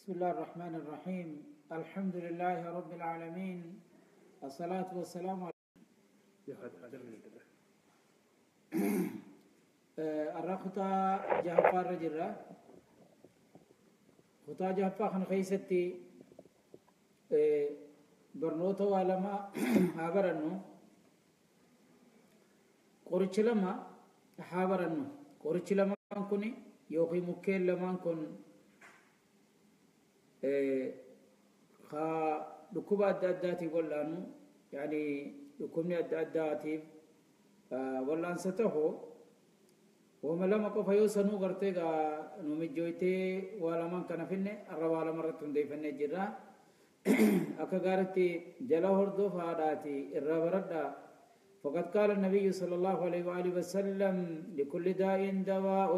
بسم الله الرحمن الرحيم. الحمد لله رب العالمين، الصلاة والسلام على الرخطة جهفا الرجرة خطا جهفا خن خيستي برنوتا والما هابرنو قرچ لما هابرنو قرچ لما كوني يوخي مكيل لما كون خا ركوب أداتي ولانو يعني ركوبني أداتي ولان ستهو وما لما قف يوسنو غرتي نومجويتي ولا من كان فيني الروالا مرة ديفني جرا أكغارتي جلا هردو فاداتي الربردا. فقد قال النبي صلى الله عليه وآله وسلم لكل داء دواء.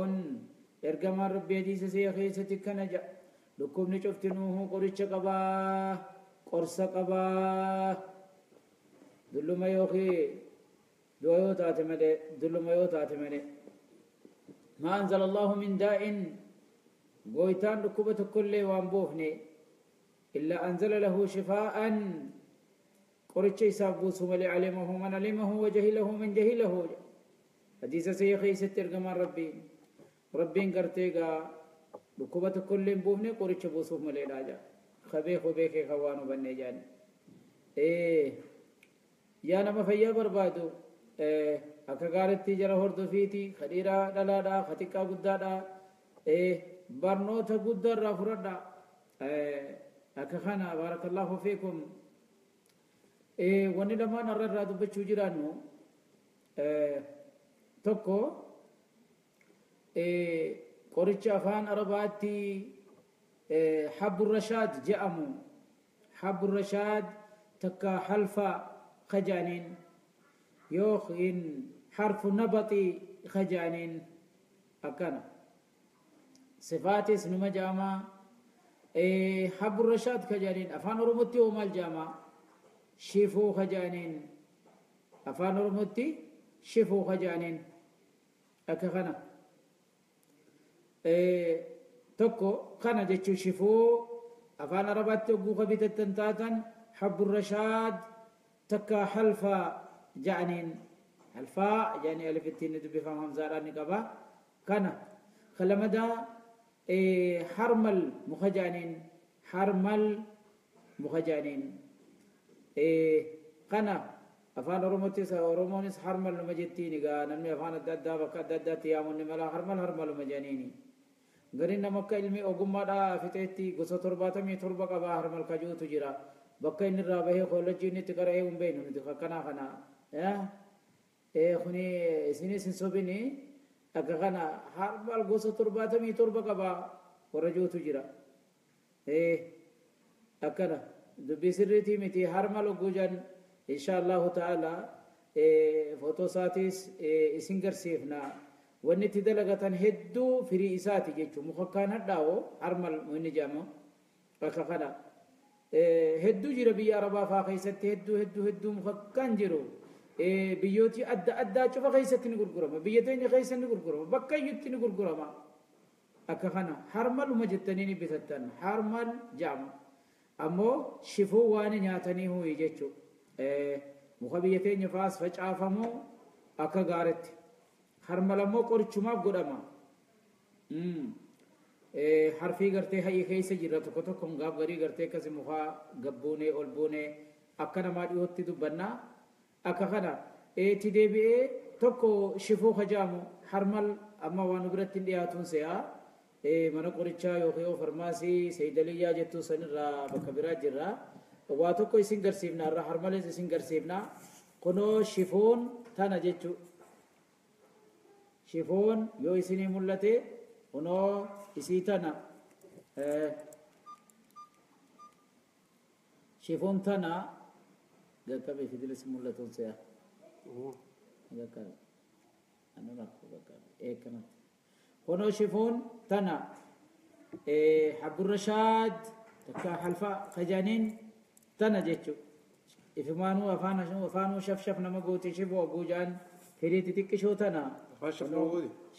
إرجما ربي حديث سيخيستي كنجا لكم نشفتنوه قرش قبا قرص قبا دلو ما يوخي دعوة تعتمد دلو ما يوتعتمد ما أنزل الله من داء قويتان ركوبة كل وانبوفني إلا أنزل له شفاء. قرش يسابوس ولعلمه من علمه وجهله من جهله. حديث سيخي ستر قمر ربي ربي قرتيقا ركوبة كل بوفني قرش بوسوف مليلاجا خبيخ بيخي خوانو بني جاني. إيه يا نما فيا بربادو akka gaaritti jara hordofiiti kadhiiraa dhalaadhaa xiqqaa guddaadhaa barnoota guddaa irraa fudhadhaa akka kana baarakallahu fiikum. Wanni lamaan har'a irraa dubbachuu jiraannu tokko qoricha afaan arabaatti habbu rashaad jedhamu habbu rashaad takka halfa kajaaniin يوخين حرف نبطي خجانين أكنا صفات اسم مجامع حب الرشاد خجانين أفان رمتي ومال جامع شفو خجانين أفان رمتي شفو خجانين أكنا تكو خنا جتشو شفو أفان ربطي وقوخ بتتنتاتن حب الرشاد تكا حلفا جانين الفاء يعني ألف التين دبي فهم همزة راني قبا كان خلمدا حرمل مخجانين حرمل مخجانين كان أفان رمتي رمونس حرمل مجتيني قا نمي أفان الدادا بكا الدادا تيامون ملا حرمل حرمل مجانيني غرين مكة علمي أقوم دا فتيتي قصة تربة مي تربة قبا حرمل كجو تجرا بكا إن الرابه خلجيني تقرأ هم بينهم تفكنا خنا خني سيني سنسوبيني أكغنا هربال غوسو تربة مي تربة كبا ورجو تجرا أكنا دبي سرتي متي هرمال غوجان إن شاء الله تعالى فوتو ساتيس سينجر سيفنا ونتي دلغتن هدو فري إساتي جيتشو مخكان هداو هرمال ونجامو أكغنا هدو جرا بيا ربا فاخيست هدو هدو هدو مخكان جرو بيوتي أدى أدى شوف خيست نقول قرما بيتين خيست نقول قرما بكيت نقول قرما أكخنا حرمل ومجتنيني بثتن حرمل جام أمو شفو واني ناتني هو يجتشو مخبيتين يفاس فجأة فمو أكغارت حرمل مو قرچما قرما حرفي gartee hayi keessa jira tokko tokkoon gaaf garii gartee akkasi mukaa gabbuunee ol buunee akka namaa dhiyootti dubbannaa akka kana itti deebi'ee tokko shifuu hajaamu harmal amma waan nu biratti hin dhiyaatuun se'aa mana qorichaa yookiin farmaasii seydaliyyaa jettuu sanirraa bakka biraa jirra waa tokko isin garsiifna irraa harmalees isin garsiifna kunoo shifuun tana jechuu shifuun yoo isinii mul'ate kunoo isii tana shifuun tana gaqqabe fidilis mul'atuun se'a gaqqabe anu rakkoo gaqqabe eekkanatti kunoo shifuun tana habburrashaad takka halfa kajaaniin tana jechu ifumaanuu afaanuu shafshaf nama gooti shifuu aguujaan firii xixiqqishoo tana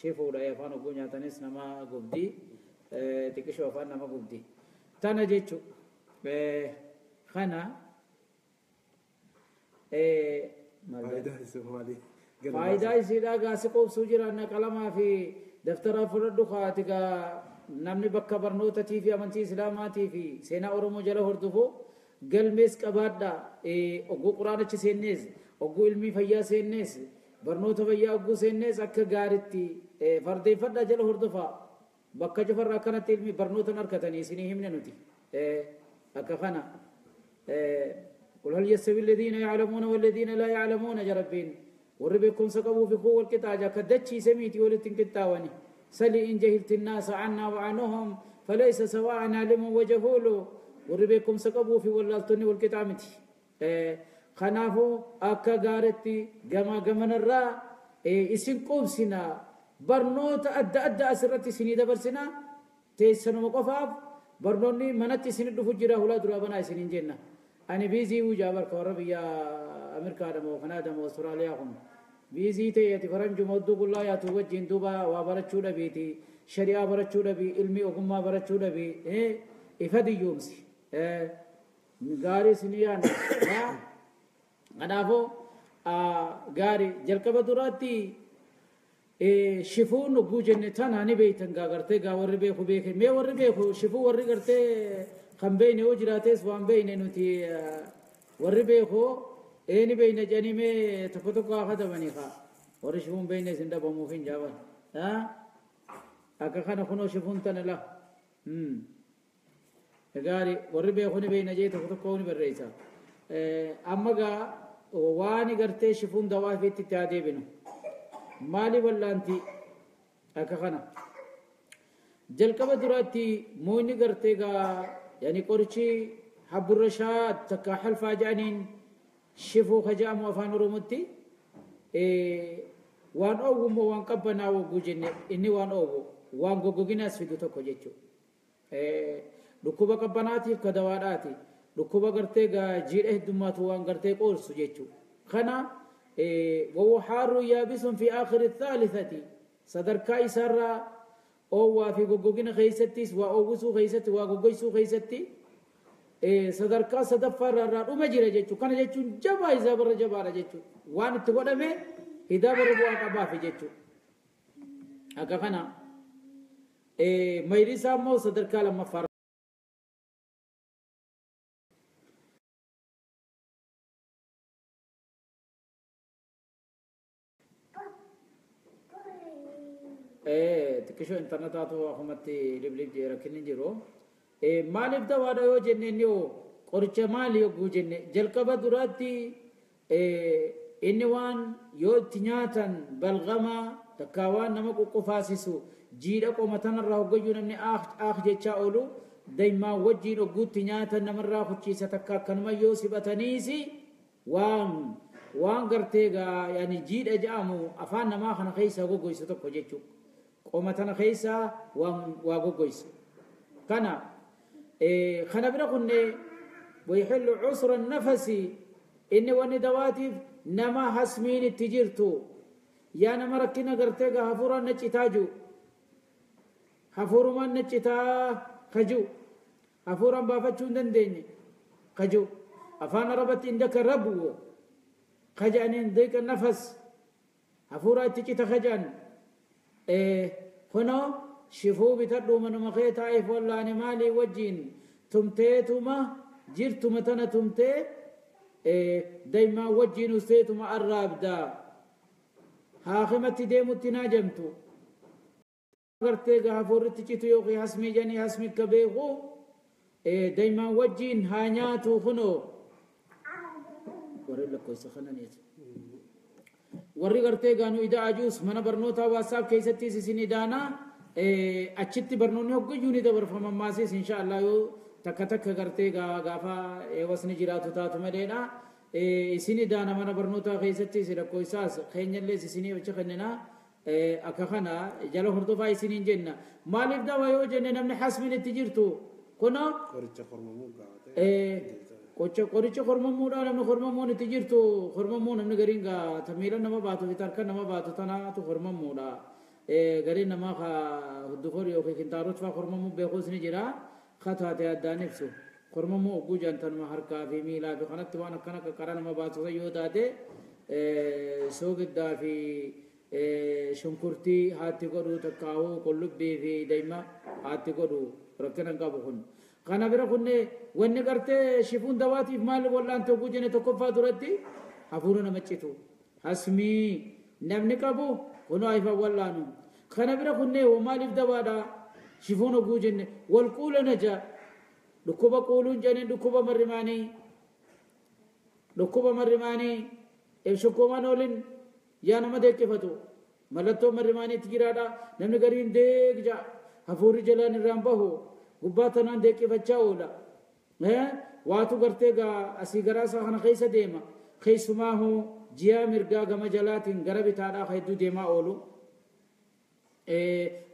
shifuudha afaan oguu nyaatanis nama gubdi xiqqishoo afaan nama gubdi. Tana jechuun kana. Faayidaa isiidhaa gaasi qoobsuu jiraanna qalamaa fi daftara fudhadhu kaati gaa namni bakka barnootatii fi amantii islaamaatii fi seenaa Oromoo jala hordofu galmees qabaadha. Ogguu quraanachi seennees, ogguu ilmii fayyaa seennees, barnoota fayyaa ogguu seennees akka gaaritti fardeeffadhaa jala hordofaa. Bakka cufarraa akkanatti ilmi barnoota harkatanii isinii himne nuti. Akka kana. قل هل يستوي الذين يعلمون والذين لا يعلمون يا ربين وربكم سقبوا في قوة القطاع كدتشي سميتي ولتن قطاوني سلي إن جهلت الناس عنا وعنهم فليس سواء عالم وجهول وربكم سقبوا في ولالتني والقطاع متي خنافو أكا غارتي جما جمن الرا إسن قوبسنا برنوت أدى أدى أسرتي سني دبرسنا تيسنو مقفاف برنوني منتي سني دفجرا هلا درابنا سنين جنة أنا بيزي وجابر كوربيا أمريكا دمو كندا دمو أستراليا هم بيزي تي فرنج مودو كلا يا توجين دوبا وابرتشو دبيتي شريعة برتشو دبي علمي أقوم برتشو دبي إيه إفادي يومسي إيه غاري سنيان أنا أفو غاري جلك بدوراتي إيه شفون وجوجن تان هني بيتن غارتي غاور بيخو بيخ مي ور بيخو شفو ور غرتي kan beeyne yoo jiraates waan beeyne nuti warri beeku eeni beeyne jedhanii mee tokko tokko haa katabanii kaa warri shifuun beeyne isin dhabamuuf hin jaaban akka kana kunoo shifuun tana la gaari warri beeku ni beeyne jee tokko tokko ni barreessa amma gaa waan gartee shifuun dawaa fiitti itti haa deebinu maali wallaanti akka kana jalqaba duraatti moonni gartee gaa يعني قرشي حب الرشاد تكا حلفا جانين شفو خجام وفان رمتي إيه وان أو مو وان قبنا وجوجن إني وان أو وان جوجينا سفيدو تكو جيتشو إيه ركوبا قبناتي كدواراتي ركوبا قرتي جير إهدمات وان قرتي قرص جيتشو خنا إيه وهو حار يابس في آخر الثالثة صدر كايسر أو في جوجين خيستي وأوسو خيستي وجوجيسو خيستي إيه صدرك صدفر الرا وما جيتشو كان جيتشو جبا إذا بر جبا جيتشو وان تقول أمي إذا بر بوا كبا في جيتشو أكفنا إيه ميريسا مو صدرك لما فر xiqqishoo intarneetaatu akkumatti liblib jee rakkinni jiru. Maaliif dawaadha yoo jenne inni qoricha maali yogguu jenne jalqaba duraatti inni waan yoo itti nyaatan balgamaa takkaa waan nama quqqufaasisu jiidha qoma tanarraa hoggayyuu namni aak jechaa oolu daymaa wajjiin hogguutti nyaatan namarraa kuchiisa takka akkanuma yoo sibataniisi waan gartee gaa yaani jiidha jedhamu afaan namaa kana keessa goggoysa tokko jechuudha. Qoma tana keessa waa goggoysa. Kana kana bira kunne wayxillu cusra nafasi inni wanni dawaatiif nama hasmiin itti jirtu yaa nama rakkina gartee gaa hafuuraan na citaa jiru hafuurumaan na citaa kaju hafuuraan baafachuu hin dandeenye kaju afaan arabatti indaka rabu kaja'aniin diqa nafas hafuuraa itti cita kaja'an kunoo shifuu bitadhu manuma kee taa'eef wallaani maalii wajjiin tumteetuma jirtuma tana tumtee daymaa wajjiin usteetuma arraabdaa haakimatti deemutti naajamtu gartee gaa hafuurritti citu yookiin hasmii jedhanii hasmi akka beeku daymaa wajjiin haa nyaatu kunoo warri lakkoofsa kananiiti. Warri gartee gaanuu idaa ajuus mana barnootaa waasaaf keessattis isin idaanaa achitti barnoonni hoggayyuu ni dabarfama maasis insha Allah yoo takka takka gartee gaafa wasni jiraatu taatu maleedha. Isin idaana mana barnootaa keessattis lakkoofsaas keenyallees isinii achi kenninaa akka kana jala hordofaa isiniin jenna. Maaliif dawa yoo jenne namni hasmiin itti jirtu kunoo qoricha hormamuu gaafate. Qoricha hormamuudha namni hormamuun itti jirtu hormamuu namni gariin gaa miila nama baatu fi harka nama baatu tanaatu hormamuudha. Gariin namaa haa huddufoor yookiin kintaarot fa'aa hormamuu beekuus ni jira. Kataate addaan ibsu. Kormammoo ogguu jantanuma harkaa fi miilaa fi kanatti waan akkana qaqqara nama baasu yoo taate soogiddaa fi shunkurtii haatti godhu takkaa'uu qullubbii fi daa'ima haatti godhu rakkina hin qabu kun. Kana bira kunne wanni gartee shifuun dawaatiif maal wal'aante ogguu jenne tokkoffaa duratti hafuura nama citu. Hasmii namni qabu kunoo ifa wal'aanu. Kana bira kunne maaliif dawaadha? Shifuun ogguu jenne wal quula naja. Dhukkuba quuluun jedhanii dhukkuba marrimaanii dhukkuba marrimaanii ibsukkumaan oolin yaa nama deeqqifatu mallattoo marrimaaniitti jiraadha. Namni gariin deegja hafuurri jalaan irraan bahu gubbaa tanaan deeqqifachaa oola. Waatu gartee gaa asii garaa isaa kana keessa deema. Keessumaahu ji'a mirgaa gama jalaatiin gara bitaadhaa hedduu deemaa oolu.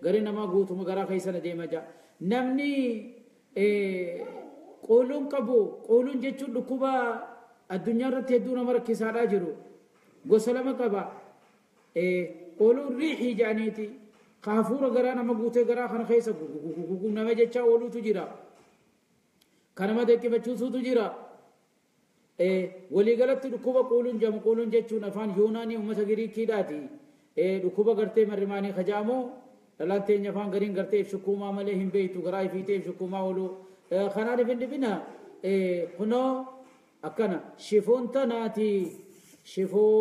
Gari namaa guutuma garaa keessa na deema ja'a. Namni quuluun qabu quuluun jechuun dhukkuba addunyaa irratti hedduu nama rakkisaadhaa jiru. Gosa lama qaba. Quuluun riixii jedhaniiti. Ka hafuura garaa nama guutee garaa kana keessa gugugugugu nama jechaa ooluutu jira. Ka nama deeqqifachiisuutu jira. Waliigalatti dhukkuba quuluun jedhamu quuluun jechuun afaan Yuunaanii uummata Giriikiidhaati. Dhukkuba gartee marrimaanii kajaamoo dhalaan teenya afaan gariin gartee ibsukkuumaa malee hin beektu garaa ifiitee ibsukkuumaa oolu. Kanaan ifin dhibina kunoo akkana shifuun tanaati shifuu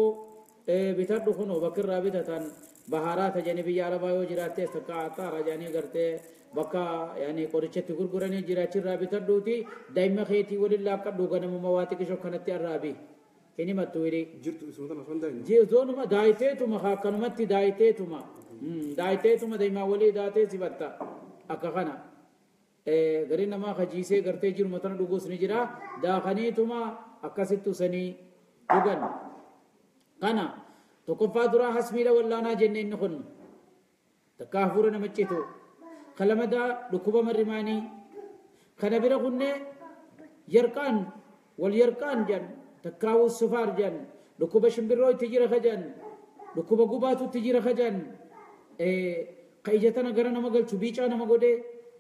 bitadhu kunoo bakkirraa bitatan baharaata jedhanii biyya arabaa yoo jiraattes takka axaara jedhanii gartee bakka yaani qorichatti gurguranii jiraachirraa bitadhuuti daa'ima keetii waliin laaqqadhu ganamuma waa xiqqisho kanatti arraabi. Inni mattu hidhi. Jirtu isuma tana osoo hin daayinu. Zoonuma daayiteetuma akkanumatti daayiteetuma. Daayiteetuma daa'imaa walii daatee sibatta akka kana. Gariin namaa kajiisee gartee jiruma tana dhuguus ni jira. Daakaniituma akkasitti usanii dhugan. Kana tokkoffaa duraa hasmiidha wallaanaa jenne inni kun. Takka hafuura nama citu. Kalamadaa dhukkuba marrimaanii. Kana bira kunne yarqaan wal yarqaan jedhan takkaawuu sufaar jedhan dhukkuba shimbirroo itti jira kajan dhukkuba gubaatu itti jira kajan ka ija tana gara nama galchu biicaa nama godhe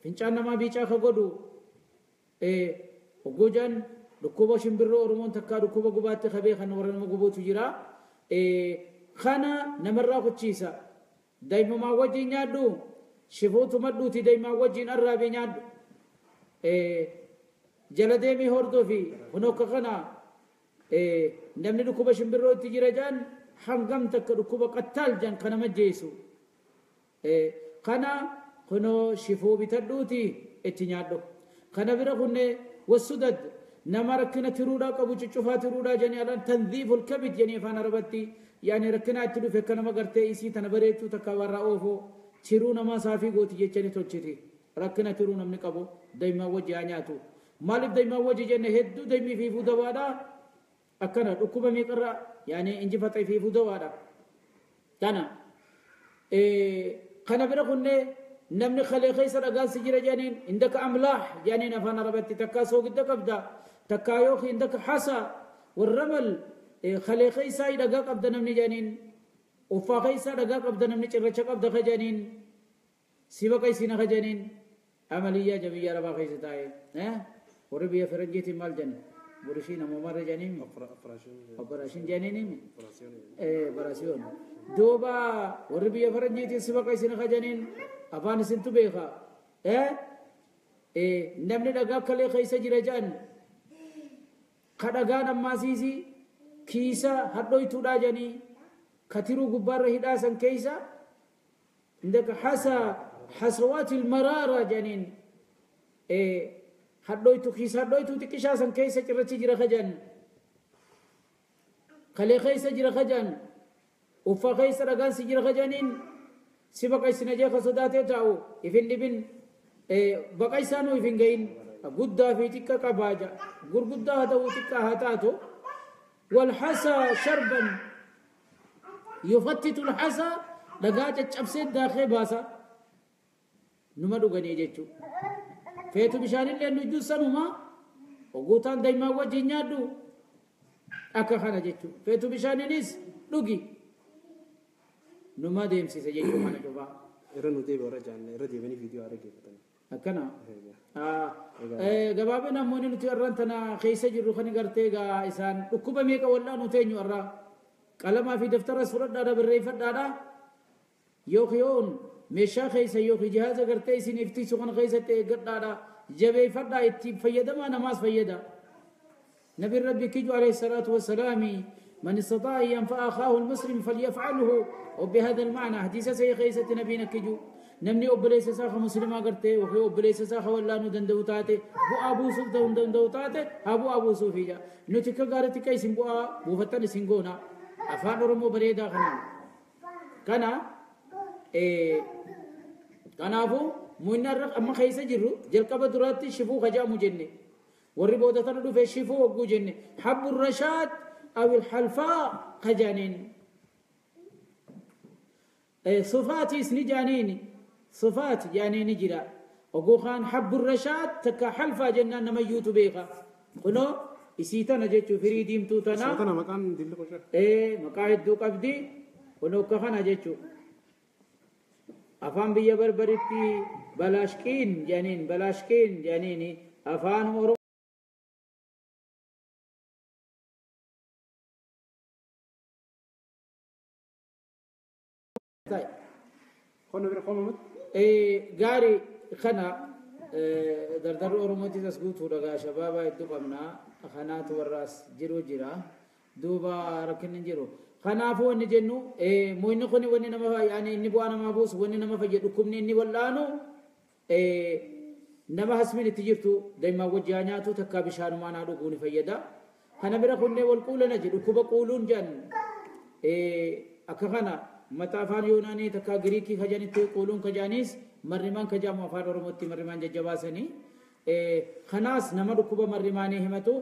fincaan namaa biicaa ka godhu ogguu jedhan dhukkuba shimbirroo Oromoon takkaa dhukkuba gubaatti qabee kan warra nama gubuutu jira. Kana namarraa kuchiisa. Daa'imumaa wajjin nyaadhu shifuutu madhuuti daa'imaa wajjin arraabee nyaadhu. Jala deemii hordofi kunoo akka kana namni dhukkuba shimbirroo itti jira jedhan hangam takka dhukkuba qattaal jedhan kana majjeessu. Kana kunoo shifuu bitadhuuti itti nyaadhu. Kana bira kunne wasudad nama rakkina tiruudhaa qabu cuccufaa tiruudhaa jedhanii alaan tanziiful kabid jedhanii afaan arabatti yaani rakkina itti dhufe akka nama gartee isii tana bareechuu takka warra oofoo tiruu namaa saafii gooti jechanii tolchiti. Rakkina tiruu namni qabu daa'imaa wajji haa nyaatu. Maaliif daa'imaa wajji jenne hedduu daa'imni fiifuu dabaadhaa akkana dhukkuba meeqarraa yaani injifata fiifuu dabaadha. Kana kana bira kunne namni kalee keessa dhagaan si jira jedhaniin indaka amlaah jedhaniin afaan arabatti takkaa soogidda qabda takkaa yookiin indaka hasa warramal kalee keessaa dhagaa qabda namni jedhaniin uffaa keessaa dhagaa qabda namni cirracha qabda ka jedhaniin si baqaysina ka jedhaniin amaliyyaa jabiyya arabaa keessa taa'e warri biyya faranjiitiin maal jenna burishii namumarra jedhaniin operaashin jedhaniin operaasiyoon duuba warri biyya faranjiitiin si baqaysina ka jedhaniin afaan isintu beeka namni dhagaa kalee keessa jira jedhan ka dhagaan ammaasiisi kiisa hadhoytuudhaa jedhanii ka tiruu gubbaarra hidhaa san keessa indaka hasa hasawaati ilmaraara jedhaniin hadhoytu kiisa hadhoytuu xiqqishaa san keessa cirrachi jira ka jedhan kalee keessa jira ka jedhan uffaa keessa dhagaan si jira ka jedhaniin si baqaysina jee ka sodaatee taa'u ifin dhibin baqaysaanuu ifin gahin guddaa fi xiqqa qabaa jedha gurguddaa haa ta'uu xiqqaa haa taatu walhasaa sharban yufattitu alhasaa dhagaa caccabsee daakee baasa numa dhuganii jechuu feetu bishaanillee nujduu sanuma oguutaan daa'imaa wajjin nyaadhu akka kana jechuu feetu bishaaninis dhugi numa deemsisa jechuu kana cufaa. Irra nu deebi warra jaanne irra deebanii viidiyoo argeeffatan. Akkana. Gabaabina ammoo nuti irraan tana keessa jirru kan gartee gaa isaan dhukkuba meeqa wal'aanu teenyu irraa qalamaa fi daftaras fudhadhaadha barreeffadhaadha yookiin meeshaa keessa yookiin jihaaza gartee isiniif tiisu kana keessatti eeggadhaadha jabeeffadhaa itti fayyadamaa namaas fayyada. نبي ربي كيجو عليه الصلاة والسلام من استطاع أن ينفع أخاه المسلم فليفعله. وبهذا المعنى حديث سيخيسة نبينا كيجو نمني أبليس ساخ مسلمة قرتي وخي أبليس ساخ ولا ندن دوتاتي بو أبو سوف دون دوتاتي أبو أبو سوفيجا نتك قارتي كيسن بو أبو فتن سنغونا أفان رمو بريدا خنا كنا إيه كنا أبو مين الرق أما خيسة جرو جلقب دراتي شفو خجا مجنة والربودة تردو في شفو وقو جنة حب الرشاد أو الحلفاء خجانين إيه صفاتي سنجانين صفات يعني نجرا وقوخان حب الرشاد تكا حلفا جنان نميوت بيخا قلو إسيتنا جيتشو فريديم توتنا إسيتنا مكان دلو قشر إيه مقاعد دوك أبدي قلو كخنا جيتشو أفان بيا بربرتي بلاشكين جانين بلاشكين جانيني أفان أورو طيب قلنا بيرا قوم إيه قاري خنا دردر أورموتي تسقوط ورقا شبابا يدقمنا خنات والراس جرو جرا دوبا ركن جرو خنا فو نجنو إيه مو نخني وني نما يعني إني بو أنا ما بوس وني نما فجدكم إني ولانو إيه نما حسمين تجرتو دايما وجهاناتو تكابشانو ما نادو قوني فيدا خنا بيرا خني والقول نجد كوبا قولون جن إيه أكخنا متى أفان يوناني تكا غريكي خجاني قولون خجانيس مريمان خجام أفان أورموتي مريمان ججباسني خناس نما ركوبا مريماني همتو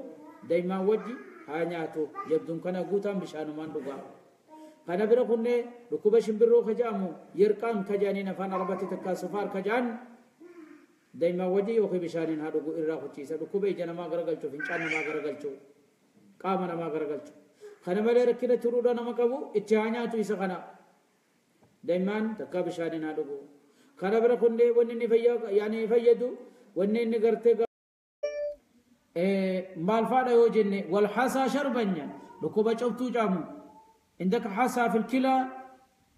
دايما وجي هانياتو يبدون كنا غوتام بشانو مان دوغا خنا بيرا خني ركوبا شمبرو خجامو يرقان خجاني نفان عربتي تكا سفار خجان دايما وجي وخي بشانين هادو إرا خچيسا ركوبا إجانا ما غرغلچو فنچانا ما غرغلچو قامنا ما غرغلچو خنا ملي ركنا ترودا نما قبو اتهانياتو إسا خنا دايمان تكا بشانين هادو خنا بيرا خني ونني فيا يعني فيدو ونني غرتي مال فادا يوجني والحصى شربنيا ركوبا چوبتو جامو عندك حصى في الكلى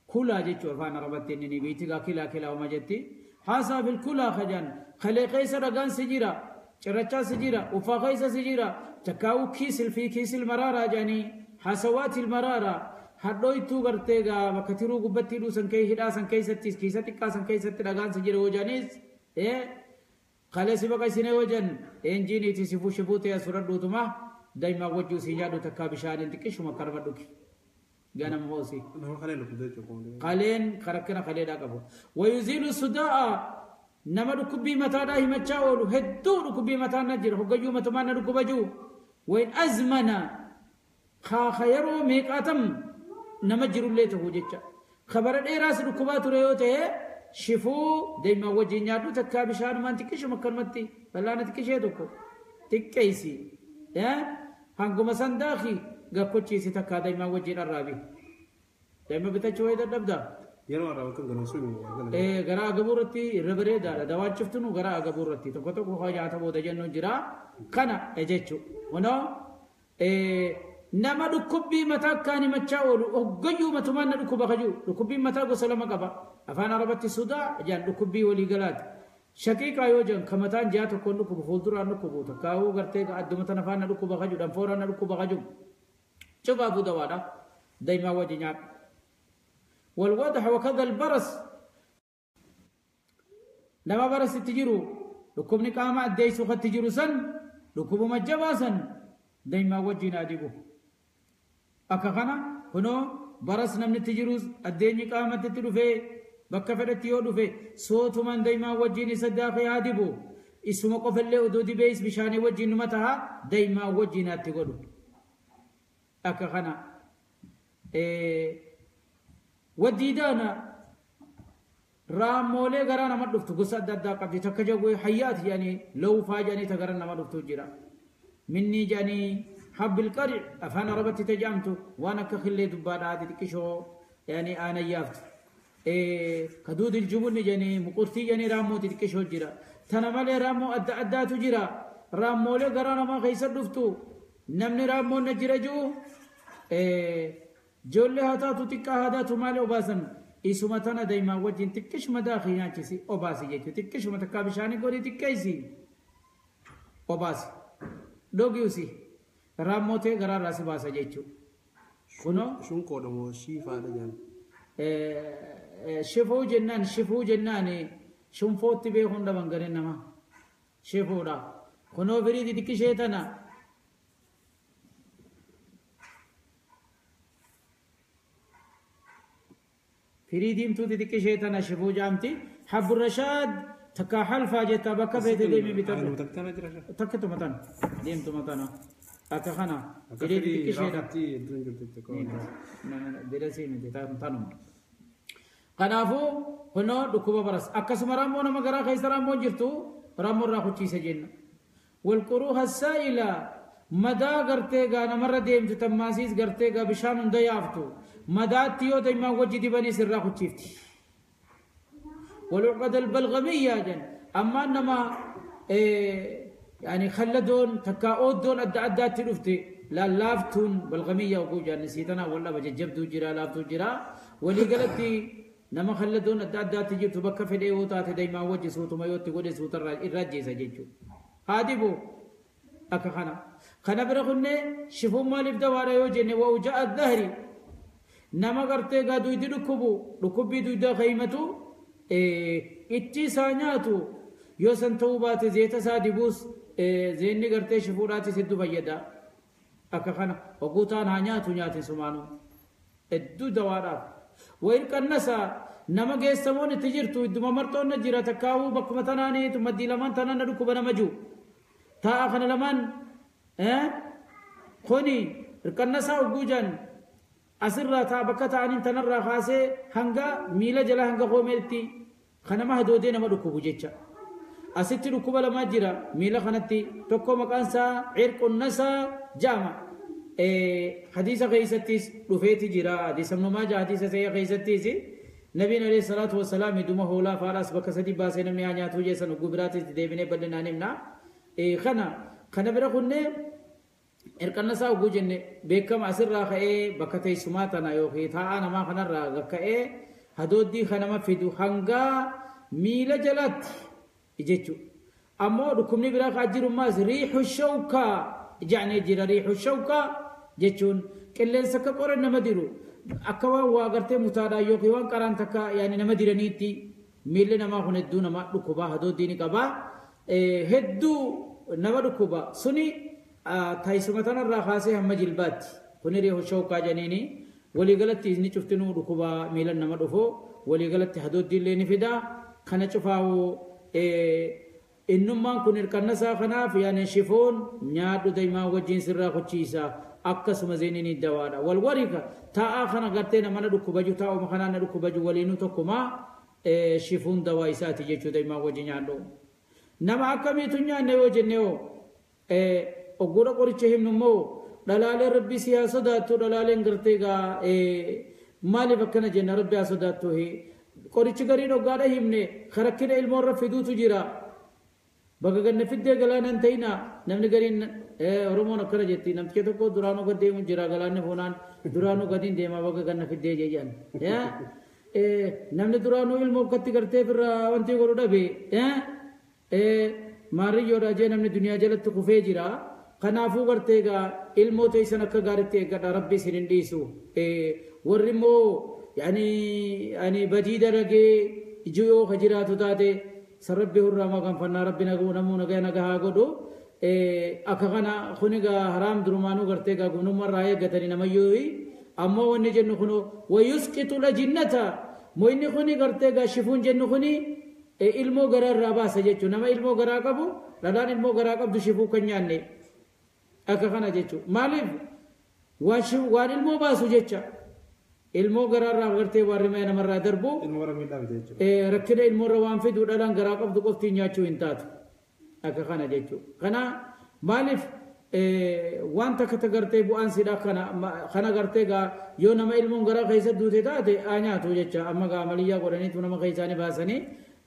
كلا جيتشو فانا ربطتني بيتي كلا كلا وما جتي حصى في الكلى خجان خلي قيس رغان سجيرا چرچا سجيرا وفا قيس سجيرا تكاو كيس في كيس المرارة جاني حصوات المرارة هدويتو غرتيغا وكثيرو غبتي دو سنكي هدا سنكي ستيس كيسا تكا سنكي ست رغان سجيرا وجانيس خلاص بقى سينه وجن انجيني تي سيفو شفوتي اسرد دوتما دايما وجو سيجادو تكا بشان تكشو مكرب دوكي غنم هوسي قالين خركنا خليدا قبو ويزيل الصداع نما ركبي متا دا همچاولو هدو ركبي متا نجر هغيو متما نركبجو وين ازمنا خا خيرو ميقاتم نما جرولته وجچا خبر ديراس ركبات ريوته شفو دايما وجينيادو تكا بشان مان تكشو مكرمتي بلانا تكشي دوكو تكيسي يا هانغوما سنداخي غكوچي تكا دايما وجين الرابي دايما بتچو هيدا دبدا يرو الرابي كن غنسو ايه غرا غبورتي ربري دار دوا چفتنو غرا غبورتي تو كتو خو جاتا بودا جنو جرا كنا اجچو ونو ايه نما دكبي متا كاني مچاولو اوغيو متمان دكبا خجو دكبي متا غسلما قبا افان عربتي سودا جان دكبي ولي غلات شقيقا يوجن كمتان جاتو كون دكبو فولدرا دكبو تكاو غرتي ادمتن افان دكبا خجو دم فورا دكبا خجو شبا بو دوادا دايما وجنيا والوضح وكذا البرص نما برص تجرو دكبني قاما ديسو خت تجرو سن دكبو مجباسن دايما وجينا ديبو أكخنا هنو برس نمني تجروز الدنيا قامت تدفع بكفرت يودفع صوت من دايما وجيني صداقي عادبو اسمه قفل له دودي بيس بشاني وجين متها دايما وجينا تقولو أكخنا وديدانا رامولي غرانا ما دفتو قصة دادا قبضي تكجوي حيات يعني لو فاجاني تغرانا ما دفتو جرا مني جاني حب القرع أفانا ربتي تجامتو وانا كخلي دبانا تكشو يعني أنا يافت كدود الجبن جاني مقرتي جاني رامو تكشو جرا Tana malee raammoo adda addaatu jira. Raammoolee garaa namaa keessa dhuftu namni raammoon na jira jiru ijoollee haa taatu xiqqaa haa taatu maali obaasan isuma tana daa'imaa wajjin xiqqishuma daakii nyaachisi obaasi jechuudha. Xiqqishuma takkaa bishaanii godhii xiqqeessi obaasi dhogiusi raammoo ta'e garaarraa si baasa jechuudha. Kunoo Shunqoodha moo shiifaadha jaan. Shifuu jennaan shunfootti beekuun dhaban gareen nama shifuudha. Kunoo firii xixiqqishee tana firii diimtuu xixiqqishee tana shifuu jaamti. Habburrashaad takkaa halfaa jettaa bakka feete deemee bitadhu. Anuma takkana jira sha. Takkituma tana deemtuma tana akka kana Akka firii firii xixiqqisheedha. raafutti hedduun jirtu xiqqoo. Dirasii miti tanuma. Kanaafuu kunoo dhukkuba baras akkasuma raammoo nama garaa keessa raammoon jirtu raammoo irraa kuchiisa jenna. Walquruu hassaa'ila madaa gartee gaa namarra deemtu tammaasiis gartee gaa bishaan hunda yaaftu madaatti yoo daa'imaan wajji dibaniis irraa kuchiifti. والعقد البلغمية جن أما إنما إيه يعني خلدون تكاودون أدى أدى تلفتي لا لافتون بلغمية وقوجا نسيتنا ولا بججبدو جرا لافتو جرا ولي قالتي نما خلدون أدى أدى تجيب تبكى في الإيوتات دايما وجه صوت ما يوتي قولي صوت الراجي سجيجو هادي بو أكا خنا خنا برغني شفو مالف دوارا يوجني ووجاء الظهري نما قرتي قادو يدي ركبو ركبي دويدا خيمتو itti isaa nyaatu yoo san ta'uu baate zeeta isaa dibuus zeenni gartee shifuudhaatis hedduu fayyada. Akka kana oguu ta'an haa nyaatu nyaatin sumaanuu hedduu dawaadhaaf. Wayirqannasa nama geessamoon itti jirtu idduma marxoon na jira takkaawuu bakkuma tanaanii maddii lamaan tanaan na dhukkuba nama jiru. Taa'a kana lamaan kuni hirqannasaa oguu jaan asirraa taa bakka ta'aniin tanarraa kaasee hanga miila jala hanga koomeetti kanama hadoodee nama dhukkubu jecha. Asitti dhukkuba lamaa jira miila kanatti tokko maqaan isaa cirqunnasaa jaama. Hadiisa keessattis dhufeeti jira hadiisa Ibnu Maajah hadiisa sahiha keessattis nabiin alayhi salaatu wassalaam duma hoolaa faadhaas bakka sadi baasee namni haa nyaatu jeessan oguu biraatis deebinee bal'inaan himna. Kana bira kunnee hirqannasaa oguu jenne beekama asirraa ka'ee bakka teessumaa tana yookiin taa'aa namaa kanarraa ka'ee hadooddii kanama fidu hanga miila jalaatti jechuudha. Ammoo dhukkubni biraa kaa jirummaas riixu shawkaa ja'nee jira riixu shawkaa jechuun qilleensa akka qora nama diru akka waan waa gartee mutaadhaan yookiin waan qaraan takka yaani nama diraniitti miilli namaa kun hedduu nama dhukkubaa hadooddii ni qabaa. Hedduu nama dhukkuba suni taayisuma tanarraa kaasee hamma jilbaatti kuni riixu shawkaa janiini waliigalatti inni cuftinuu dhukkuba miilan nama dhufu waliigalatti hadooddii illee ni fida kana cufaawuu innummaan kun hirqannasaa kanaaf yaani shifoon nyaadhu daa'imaa wajjin sirraa kuchiisa akkasuma zeeniin dawaadha walwarika taa'aa kana gartee nama na dhukkubaju taa'uma kanaan na dhukkubaju waliinuu tokkumaa shifuun dawaa isaati jechuu daa'imaa wajjin nyaadhu. Nama akkamiitu nyaanne yoo jenne hoo ogguudha qoricha himnu immoo dhalaaleen rabbi si haa sodaattu dhalaaleen gartee gaa maaliif akkana jenna rabbi haa sodaattu qorichi gariin hoggaadha himne karakkina ilmoo irra fiduutu jira. Bakka ganna fiddee galaanan ta'ina namni gariin Oromoon akkana jetti namticha tokko duraanuu gad deemu jira galaanni fuunaan duraanuu gadiin deema bakka ganna fiddee jedhan. Namni duraanuu ilmoo akkatti gartee firraa wanti godhu dhabe maariyyoodha jee namni duniyaa jalatti kufee jira. Kanaafuu gartee egaa ilmoo teessan akka gaariitti eeggadha rabbi isin hin dhiisu. Warri immoo yaani badii dalagee iji yoo ka jiraatu taate sarabbi hurraa maganfannaa rabbi namuu nagaa nagaa haa godhu. Akka kana kun egaa haraam durumaanuu gartee egaa gumnummaarraa eeggatanii namayyuu ammoo wanni jennu kun wayusqitu lajinnata moyni kuni gartee egaa shifuun jennu kuni ilmoo garaa irraa baasa jechuudha. Nama ilmoo garaa qabu dhalaan ilmoo garaa qabdu shifuu kan nyaanne akka kana jechuudha. Maaliif waan ilmoo baasu jecha ilmoo garaa irraa gartee waan rimee namarraa darbu Ilmoo warra miidhaa fide jechuudha. Rakkina ilmoo irra waan fidu dhalaan garaa qabdu qofti nyaachuu hin taatu akka kana jechuudha. Kana maaliif waan takka tagartee bu'aan sidhaa kana gartee gaa yoo nama ilmoon garaa keessa duute taate haa nyaatu jecha amma gaa amaliyyaa godhaniitu nama keessaanii baasanii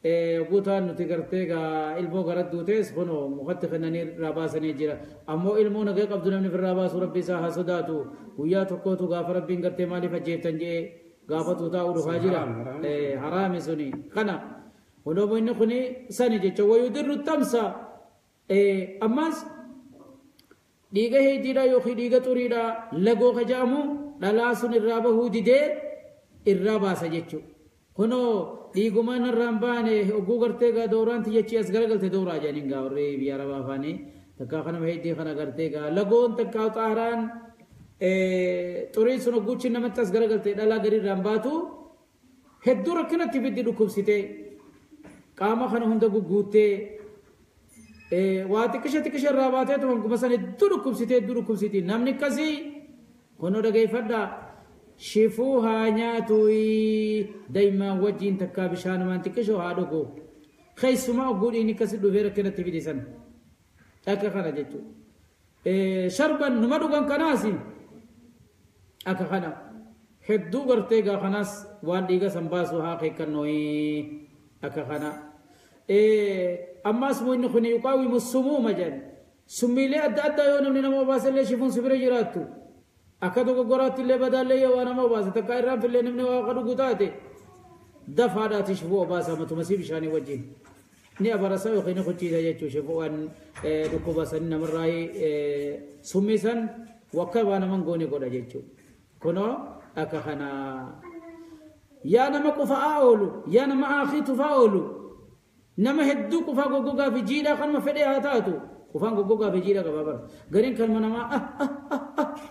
Guutaan nuti gartee gaa ilmoo gara duutees kunoo mukatti kennanii irraa baasanii jira. Ammoo ilmoo nagaa qabdu namni ofirraa baasu rabbi isaa haa sodaatu. Guyyaa tokkootu gaafa rabbiin gartee maaliif ajjeeftan jedhee gaafatu taa'u dhufaa jira. Haraami suni. Kana kunoo inni kuni sani jecha wayudirru tamsa. Ammas dhiiga heetiidha yookiin dhiiga xuriidha lagoo ka jedhamu dhalaa sun irraa bahuu didee irraa baasa jechuudha. Kunoo dhiiguma narraan baane oguu gartee gaa dooraan tiyyachi as garagalte dooraa jedhaniin gaa warri biyya arabaa afaanii takkaa kanama heddii kana gartee gaa lagoon takkaa xaaraan xuriin sun ogguuchi namatti as garagalte dhalaa gadi irraan baatu hedduu rakkinatti fiddi dhukkubsitee qaama kana hunda gugguuttee waa xiqqisha xiqqisha irraa baatee tuman kuma san hedduu dhukkubsitee hedduu dhukkubsiti namni akkasii kunoo dhageeffadhaa. Shifuu haa nyaatu daa'imaan wajjin takkaa bishaanumaan xiqqishoo haa dhugu. Keessumaa oguu dhiigni akkasii dhufee rakkinatti fide san. Akka kana jechuudha. Sharban numa dhugan kanaas akka kana. Hedduu gartee gaa kanaas waan dhiiga san baasu haa keekkannoo akka kana. Ammas inni kun yuqaawimu sumuuma jedhan. Summiilee adda addaa yoo namni nama obaasellee shifuun si bira jiraattu. Akka dogoggoraatti illee badaallee yoo waa nama obaase takka irraan fillee namni waa akka dhugu taate dafaadhaati shifuu obaasa matuma si bishaanii wajjin. Ni abarasa yookiin ni kuchiisa jechuun shifuu waan dhukkuba san namarraa summii san wakka waa naman goone godha jechuudha. Kunoo akka kana yaa nama qufa'aa oolu yaa nama aakii tufaa oolu nama hedduu qufaa goggogaa fi jiidhaa kanuma fedhee haa taatu. Qufaan goggogaa fi jiidhaa qaba bara. Gariin kanuma namaa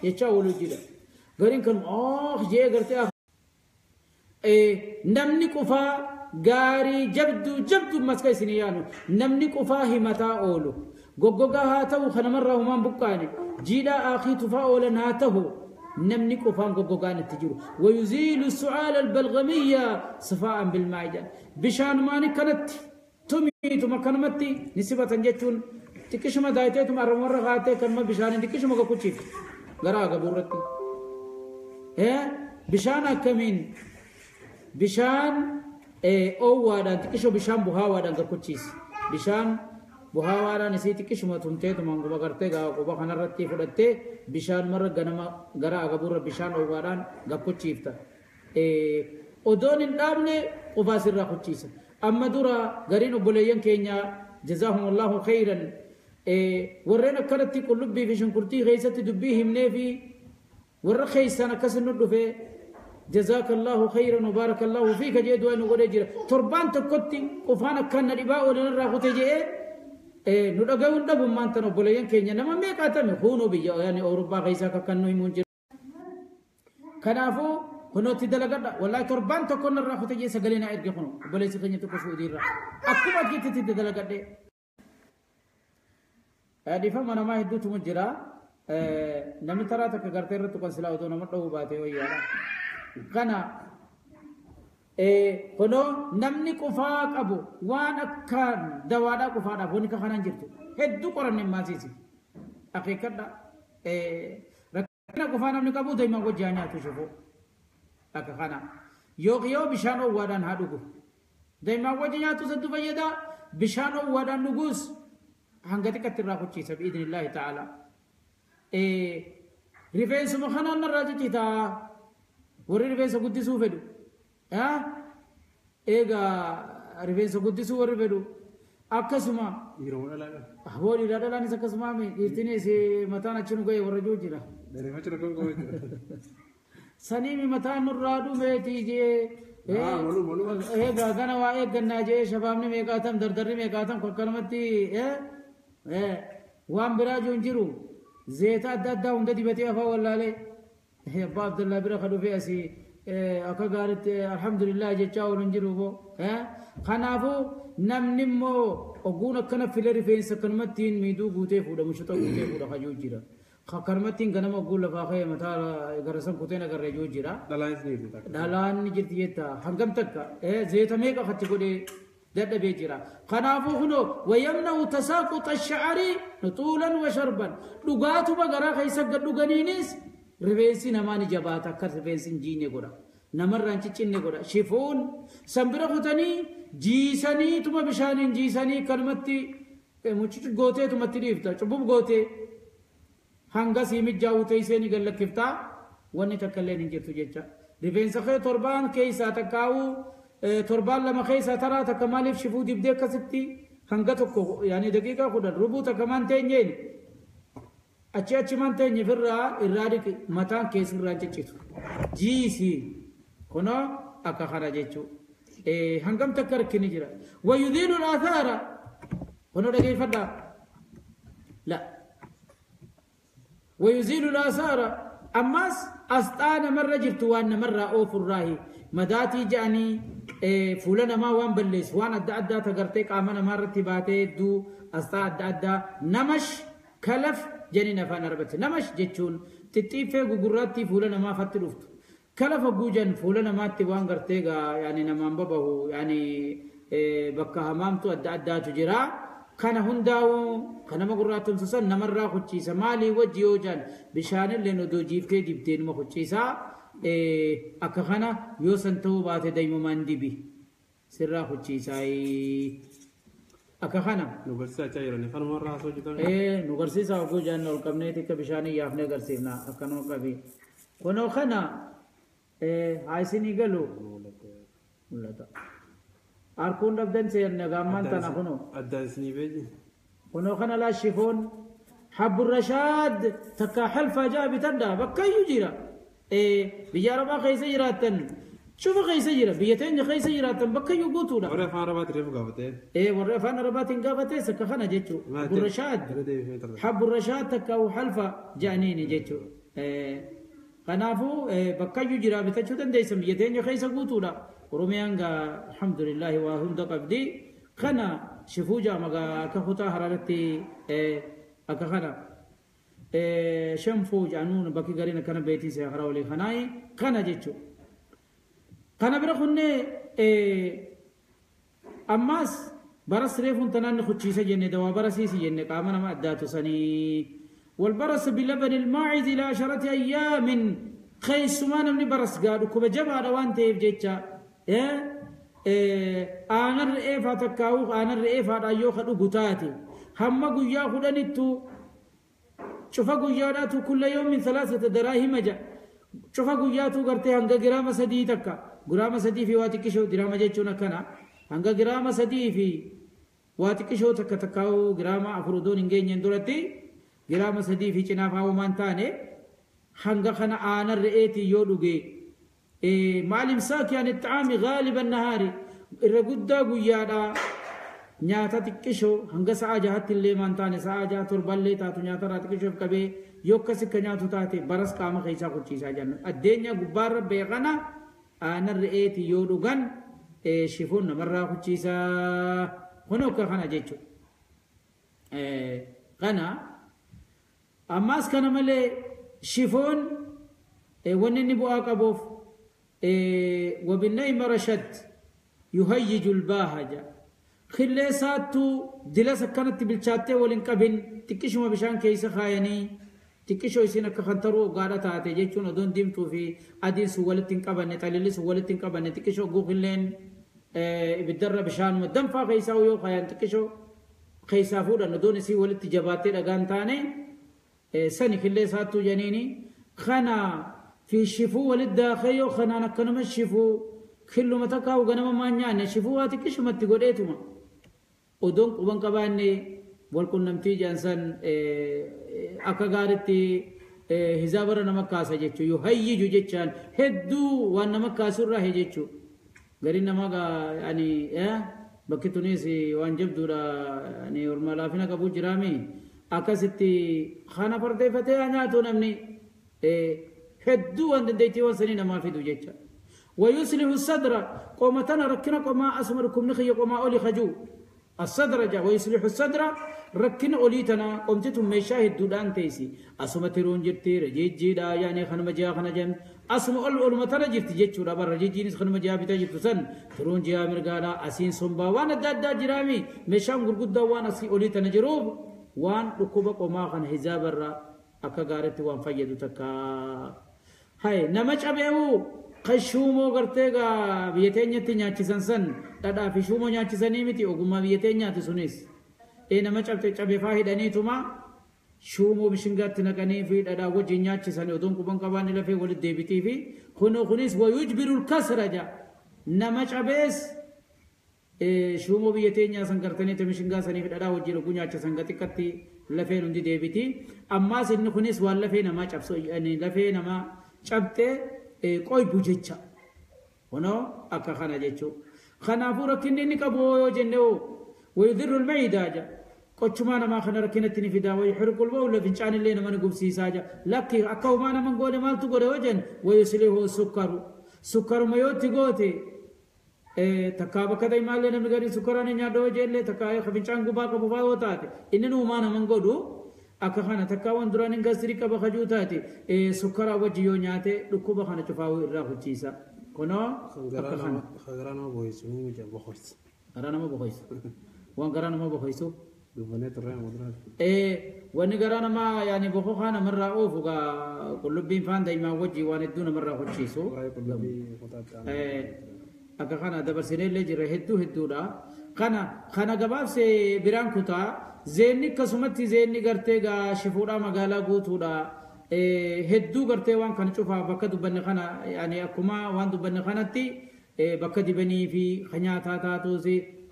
jechaa oolu jira. Gariin kanuma jee gartee namni qufaa gaarii jabduu jabduu maska isinii yaanu namni qufaa himataa oolu goggogaa haa ta'u kanamarraa humaan buqqaane jiidhaa aakii tufaa oolan haa ta'u namni qufaan goggogaan itti jiru. Wayuziilu su'aala albalgamiyya sifaa'an bilmaa'i jedha. Bishaanumaan kanatti tumiituma kanumatti ni sibatan jechuun xiqqishuma daayiteetuma arramarra kaatee kanuma bishaaniin xiqqishuma gokkuchiif gara agabuurratti. Bishaan akkamiin bishaan oowwaadhaan xiqqishoo bishaan buhaawaadhaan gokkuchiisi. Bishaan buhaawaadhaan isii xiqqishuma tumteetuma quba gartee gaa quba kanarratti fudhattee bishaan marra ganama gara agabuurra bishaan oowwaadhaan gokkuchiifta. Odoon hin dhaabne qufaa sirraa kuchiisa. Amma dura gariin obboleeyyan keenya jazaahumullahu khayran warreen akkanatti qullubbii fi shunkurtii keessatti dubbii himnee fi warra keessaan akkas nu dhufe jazaakallahu khayran wa baarakallahu fiika jee du'aa nu godhee jira. Torbaan tokkotti qufaan akkaan na dhibaa oolan irraa kute jedhee nu dhaga'uun dhabummaan tan obboleeyyan keenya nama meeqaatame huunuu biyya yaani Awurooppaa keessaa akka kan nu himuun jira. Kanaafuu kunootti dalagadha. Wallaahi torbaan tokko narraa kute jee sagalee naa erge kunu obboleessi keenya tokko Suudiirraa akkuma akkiitti dalagadhe. Dhiifama namaa hedduutu jira. Namni taraa takka gartee irratti kan silaa otoo nama dhowwu baatee wayyaadha. Kana kunoo namni qufaa qabu waan akkaan dawaadhaa qufaadhaaf wanni kanaan jirtu hedduu qoranne maasiisi. Akeekkadha. Rakkina qufaa namni qabu daa'imaan wajji haa nyaatu shifuu. Akka kana yookiin yoo bishaan oowwaadhaan haa dhugu. Daa'imaan wajji nyaatu hedduu fayyada. Bishaan oowwaadhaan dhuguus hanga xiqqatti irraa kuchiisa bi'idhnillaahi ta'ala. Rifeensuma kanaan narraa ciccitaa warri rifeensa guddisuu fedhu. Egaa rifeensa guddisuu warri fedhu akkasuma Dhiiruma dhalaa qaba. aboo dhiiraa dhalaanis akkasuma dhiirtinis mataan achi nu ga'e warra jiru jira. Dheereffachuu rakkoo qabu jechuudha. Saniimi mataan nurraa dhumeetii jee. Malu malu. Egaa gana waa eeggannaa jee shabaabni meeqaatam dardarri meeqaatam akkanumatti waan biraa jiru hin jiru. Zeeta adda addaa hunda dibatee afaan wallaalee. Abbaa Abdullaa bira ka dhufee asii akka gaariitti alhamdulillah jechaa oolu hin jiru boo. Kanaafuu namni immoo ogguun akkana file rifeensa akkanumattiin miidhuu guutee fuudha mushuxa guutee fuudha kajuu jira. Akkanumattiin ganama ogguun lafaa ka'e mataa gara san kuteen agarree jiru jira. Dhalaanis ni jirti takka. Dhalaan ni jirti jetta hangam takka zeeta meeqa katti godhee dadhabee jira. Kanaafuu kunoo wayyamna'u tasaaquxa sha'arii nuxuulan wa sharban dhugaatuma garaa keessa gad dhuganiinis rifeensi namaa ni jabaata akka rifeensi hin jiine godha. Namarraan ciccinne godha shifuun san bira kutanii jiisanii tuma bishaaniin jiisanii kanumatti mucucu gootee tumatti dhiifta cubbub gootee hanga sii mijaa'u teessee ni gallakkiftaa wanni takka illee hin jirtu jecha rifeensa kee torbaan keessaa takkaa'uu torbaan lama keessaa taraa takka maaliif shifuu dibdee akkasitti hanga tokko yaani daqiiqaa 10 rubuu takka maan teenyeen achi achi maan teenye firraa irraa dhiqi mataan keessirraa ciccitu jiisii kunoo akka kana jechuu hangam takka rakkini jira wayudhiilu al-aathaara kunoo dhageeffadhaa la wayuziilu al-aasaara ammas asxaa namarra jirtu waan namarraa oofurraahi madaatii je'anii fuula namaa waan balleessu waan adda addaa tagartee qaama namaarratti baatee hedduu asxaa adda addaa namash kalaf janiin afaan arabatti namash jechuun xixxiiffee gugurraatti fuula namaa fatti dhuftu kalafa guujan fuula namaatti waan gartee gaa yaani namaan babahu yaani bakka hamaamtu adda addaatu jira kana hundaa'u kan nama gurraattomsu san namarraa kuchiisa maalii wajji yoo jaan bishaanillee odoo jiiftee dibdee numa kuchiisa akka kana yoo san ta'uu baate daymumaan dibi sirraa kuchiisaa akka kana. Nu garsiisaa jirani kanumarraa haasoo jirtan. Nu garsiisaa oguu jaan ol qabnee xiqqa bishaanii yaafnee agarsiifna akkanuma qabi. Kunoo kana haa isinii galu mul'ata. Harkuun dhabdan seenne gaammaan tana kunoo. Addaan isinii beeji. Kunoo kana laa shifoon habbu rashaad takka halfaa jaa bitadha bakkayyuu jira. Biyya arabaa keessa jiraattan cufa keessa jira biyya teenya keessa jiraattan bakkayyuu guutuudha. Warri afaan Arabaatiin reefu gaafatee. Warri afaan Arabaatiin gaafatees akka kana jechuudha. Habbu rashaad habbu rashaad takka halfa ja'aniini jechuudha. Kanaafuu bakkayyuu jira bitachuu dandeessan biyya teenya keessa guutuudha. Oromiyaan gaa alhamdulillahi waa hunda qabdi. Kana shifuu jaama gaa akka kutaa hararatti akka kana shanfuu jedhanuun bakki gariin akkana beetiin see karaa olii kanaayi kana jechuudha. Kana bira kunnee ammaas baras reefuun tanaan ni kuchiisa jenne dawaa barasiisi jenne qaama nama addaatu sanii. والبرص بلبن الماعز إلى 10 أيام خيسما نمني برص قالوا كوبا جبا روان تيف جيتشا أنا الرئيفة تكاوخ أنا الرئيفة أيوخ الأقوتاتي هم قيا خدنتو شوفا قياداتو كل يوم من 3 دراهم جا شوفا قياتو قرتي هنگا جرام سدي تكا جرام سدي في واتكشو درام جيتشونا كنا هنگا جرام سدي في واتكشو تكا تكاو جرام أفرودون إنجين يندرتي جرام سدي في جنافا ومانتاني هنگا خنا آنا الرئيتي يودوغي معلم ساكي عن الطعام غالب النهار الرقودة قيادا نياتا تكشو هنگا ساعة جهت اللي مانتاني ساعة جهت تربالي تاتو نياتا راتكشو كبي يوكا سكا نياتو تاتي برس قام خيسا خدشيسا جانو الدنيا قبار بيغنا آنا الرئيتي يودوغن شفون مرة خدشيسا هنوكا خنا جيتشو غنا أماس كان ملي شيفون ونني بؤا قبوف وبالنيم رشد يهيج الباهجة خلي ساتو دلس كانت بالشاتة ولنقبن تكشو ما بشان كيس خايني تكشو يسينا كخنترو قارة تاتي جيتشون دون ديمتو في أدين سوالتين قبن تللي سوالتين قبن تكشو غوغلين بالدرة بشان مدن فا خيسا ويو خاين تكشو خيسا فودا ندون سي ولت جباتي لغان تاني سني كل ساتو جنيني خنا في شفو ولد خيو خنا نكنم الشفو كل ما تكاو غنم ما نيان شفو هاتكش ما تقوليتما ودون قبن قباني والكن نمتي جانسان أكغارتي هزابر نمكاسا جيتشو يهيجو جيتشان هدو وان نمكاسو راه جيتشو غرين نما يعني بكي تونسي وان جبدو يعني ورمالافينا قبو جرامي akkasitti kana fardeeffatee haa nyaatu namni hedduu waan dandeettii waan sanii namaa fidu jecha. ويصلح الصدر قومتنا ركنا قوما أسمر كم نخي قوما أولي خجو الصدر جا ويصلح الصدر ركنا أوليتنا قمتهم مشاهد دودان تيسي أسمى ترون جرتي رجيجي دا يعني خنم جا خنجم أسمى أول أول متنا جرتي جتشو ربا رجيجي نس خنم جا بيتا جرتو سن ترون جا مرغالا أسين سنبا وانا داد دا جرامي مشام غرغد دا وانا سي أوليتنا جروب وان ركوبا قوما خن حزاب الرا أكا غارتي وان فيدو تكا هاي نمج أبيو Kan shuumoo gartee gaa biyya teenyatti nyaachisan san dhadhaa fi shuumoo nyaachisanii miti ogummaa biyya teenyaati sunis. Nama cabxe cabefaa hidhaniituma shuumoo bishingaatti naqanii fi dhadhaa wajjin nyaachisan odoon quban qabaanni lafee walitti deebitii fi kunis wayujbiru kasra ja nama cabees shuumoo biyya teenyaa san gartanii mishingaa sanii fi dhadhaa wajjin oguu nyaachisan xiqqatti lafeen hundi deebiti. Ammaas inni kunis waan lafee namaa cabsu lafee namaa cabxee qoybu jecha. Kunoo akka kana jechuudha. Kanaafuu rakkinni inni qabu yoo jenne ويضر المعدة qochumaa namaa kana rakkinatti ni fidaa ويحرق البول fincaan illee nama ni gubsiisaa jaa lakki akka homaa nama hin goone maaltu godhe yoo jenne ويصلح السكر sukkaruma yoo itti goote takkaa bakka ta'e maallee namni gadi sukkaraan hin nyaadhu yoo jelle takkaa fincaan gubaa qabu faa yoo taate inni nuumaa nama hin godhu akka kana takkaa waan duraan hin gastirii qaba kajuu taate sukkaraa wajji yoo nyaate dhukkuba kana cufaawuu irraa huchiisa kunoo akka kana. Garaa nama bohoysu ni jaa bohoysu. Garaa nama bohoysu waan garaa nama bohoysu. Dubbanee turre amma duraati. Wanni garaa namaa yaani boqoqaa namarraa oofu gaa qullubbiin faan daa'imaa wajji waan hedduu namarraa huchiisu. Waa'ee qullubbii kutaatti. Akka kana dabarsinee jira hedduu hedduudha. Kana gabaabsee biraan kutaa zeenni akkasumatti zeenni gartee gaa shifuudhaa magaalaa guutuudha. Hedduu gartee waan kana cufaa bakka dubbanne kana yaani akkuma waan dubbanne kanatti bakka dibanii fi nyaataa taatus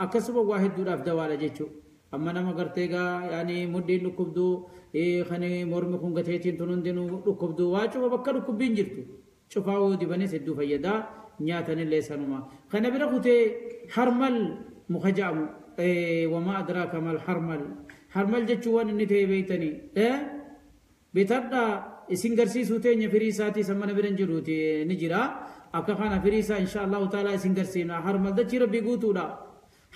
akkasuma waa hedduudhaaf dawaadha jechuudha. Amma nama gartee gaa yaani mudhiin dhukkubduu kan mormi kun gateetiin tun hundinuu dhukkubduu waa cufa bakka dhukkubbiin jirtu cufaa yoo dibanis hedduu fayyadaa nyaatanillee sanuma. Kana bira kutee harmal muka jedhamu wamaa adraaka mal harmal harmal jechuun waan inni ta'e beektanii bitadhaa isin garsiisuu teenya firii isaatii san mana bira hin jiruuti ni jira akka kana firii isaa insha Allahu taala isin garsiifna harmal dachii rabbii guutuudha.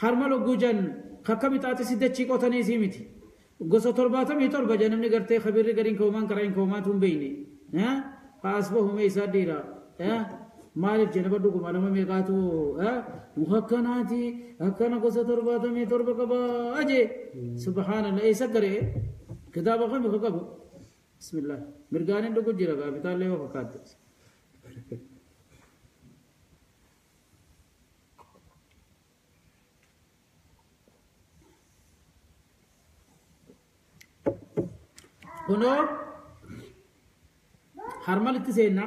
Harmal hogguu jan kakka mixaaxisi dachii qotanii isii miti. Gosa 77 jan namni gartee khabirri gariin koomaan karaa hin koomaatu hin beeyne. Haas bahume isaa dhiira. Maaliif jenna dhuguma nama meeqaatu muka akkanaati akkana gosa 77 qaba aje. Subhaanallah eessa garee kitaaba kami ka qabu. Bismillah mirgaan dhugu jira gaafitaallee yoo fakkaatte. Kunoo harmalitti seenna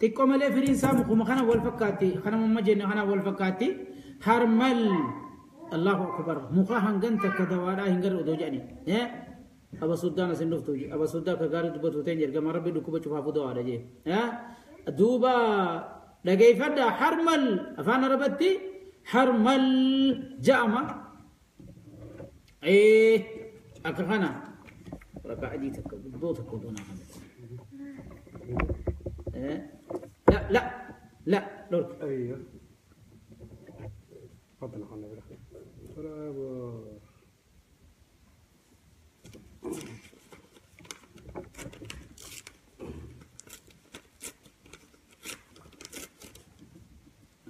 xiqqoo malee firiin isaa mukuma kana wal fakkaatti kana mamma jenne kana wal fakkaatti harmal Allahu akbar muka hangan takka dawaadhaa hin garre odoo jedhani aba suddaan asin dhuftu aba suddaa akka gaarii dubbatu ta'e ergama rabbi dhukkuba cufaafuu dawaadha jee duuba dhageeffadha harmal afaan arabatti harmal ja'ama akka kana ركعة دي تكبر دونا لا لا لا لورك ايوه تفضل اخونا بالخير برافو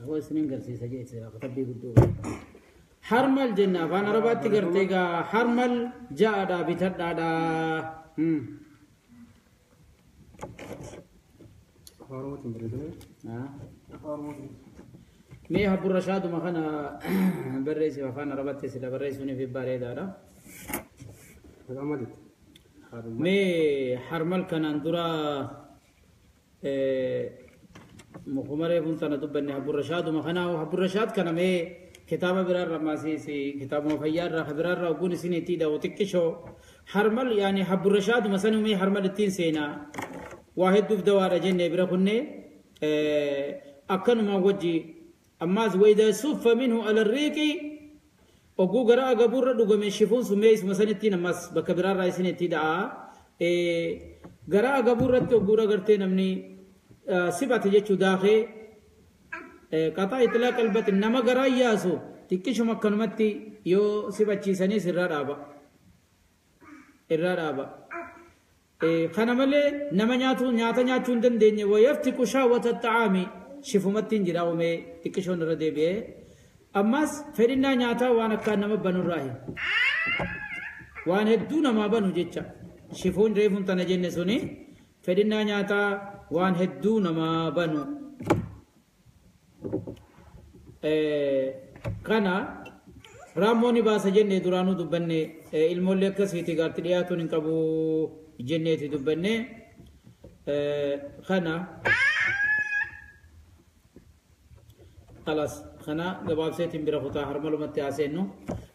هو سنين قرسي سجيت خطبي قدو حرمل جنة فانا رباتي قرتيغا حرمل جاء بتدادا مي حب الرشاد ما خنا بريسي وفانا رباتي سلا بريسوني في باريدا مي حرمل كان اندرا مخمره فنتنا دبني حب الرشاد ما خنا حب الرشاد كان مي كتابة برار رماسي كتاب مفيار را خبرار را وقون سيني تيدا وتكشو حرمل يعني حب الرشاد مثلا مي حرمل التين سينا واحد دف دوار جنة برخنة أكن ما وجي أما وإذا سف منه على الريق وقو قراء قبور دقو من شفون سميس مثلا التين مس بكبرار را سيني تيدا قراء قبور وقو را قرتين أمني سبعة جتشو داخل قطع إطلاق البت نما غرا ياسو تكشو مكنمتي يو سبچي سني سرا رابا إرا رابا kana malee nama nyaatu nyaata nyaachuu hin dandeenye wayaftiku shaawwata xacaami shifumatti hin jira uumee xiqqishoon irra deebi'ee ammas fedhinnaa nyaataa waan akkaan nama banurraahi waan hedduu namaa banu jecha shifuun reefuun tana jenne suni fedhinnaa nyaataa waan hedduu namaa banu. Kana raammoo ni baasa jennee duraanuu dubbanne, ilmoollee akkasiiti gaatti dhiyaatuun hin qabu jenneeti dubbanne. Kana خلاص kana gabaabseetiin bira kutaa harmalumatti haaseennu.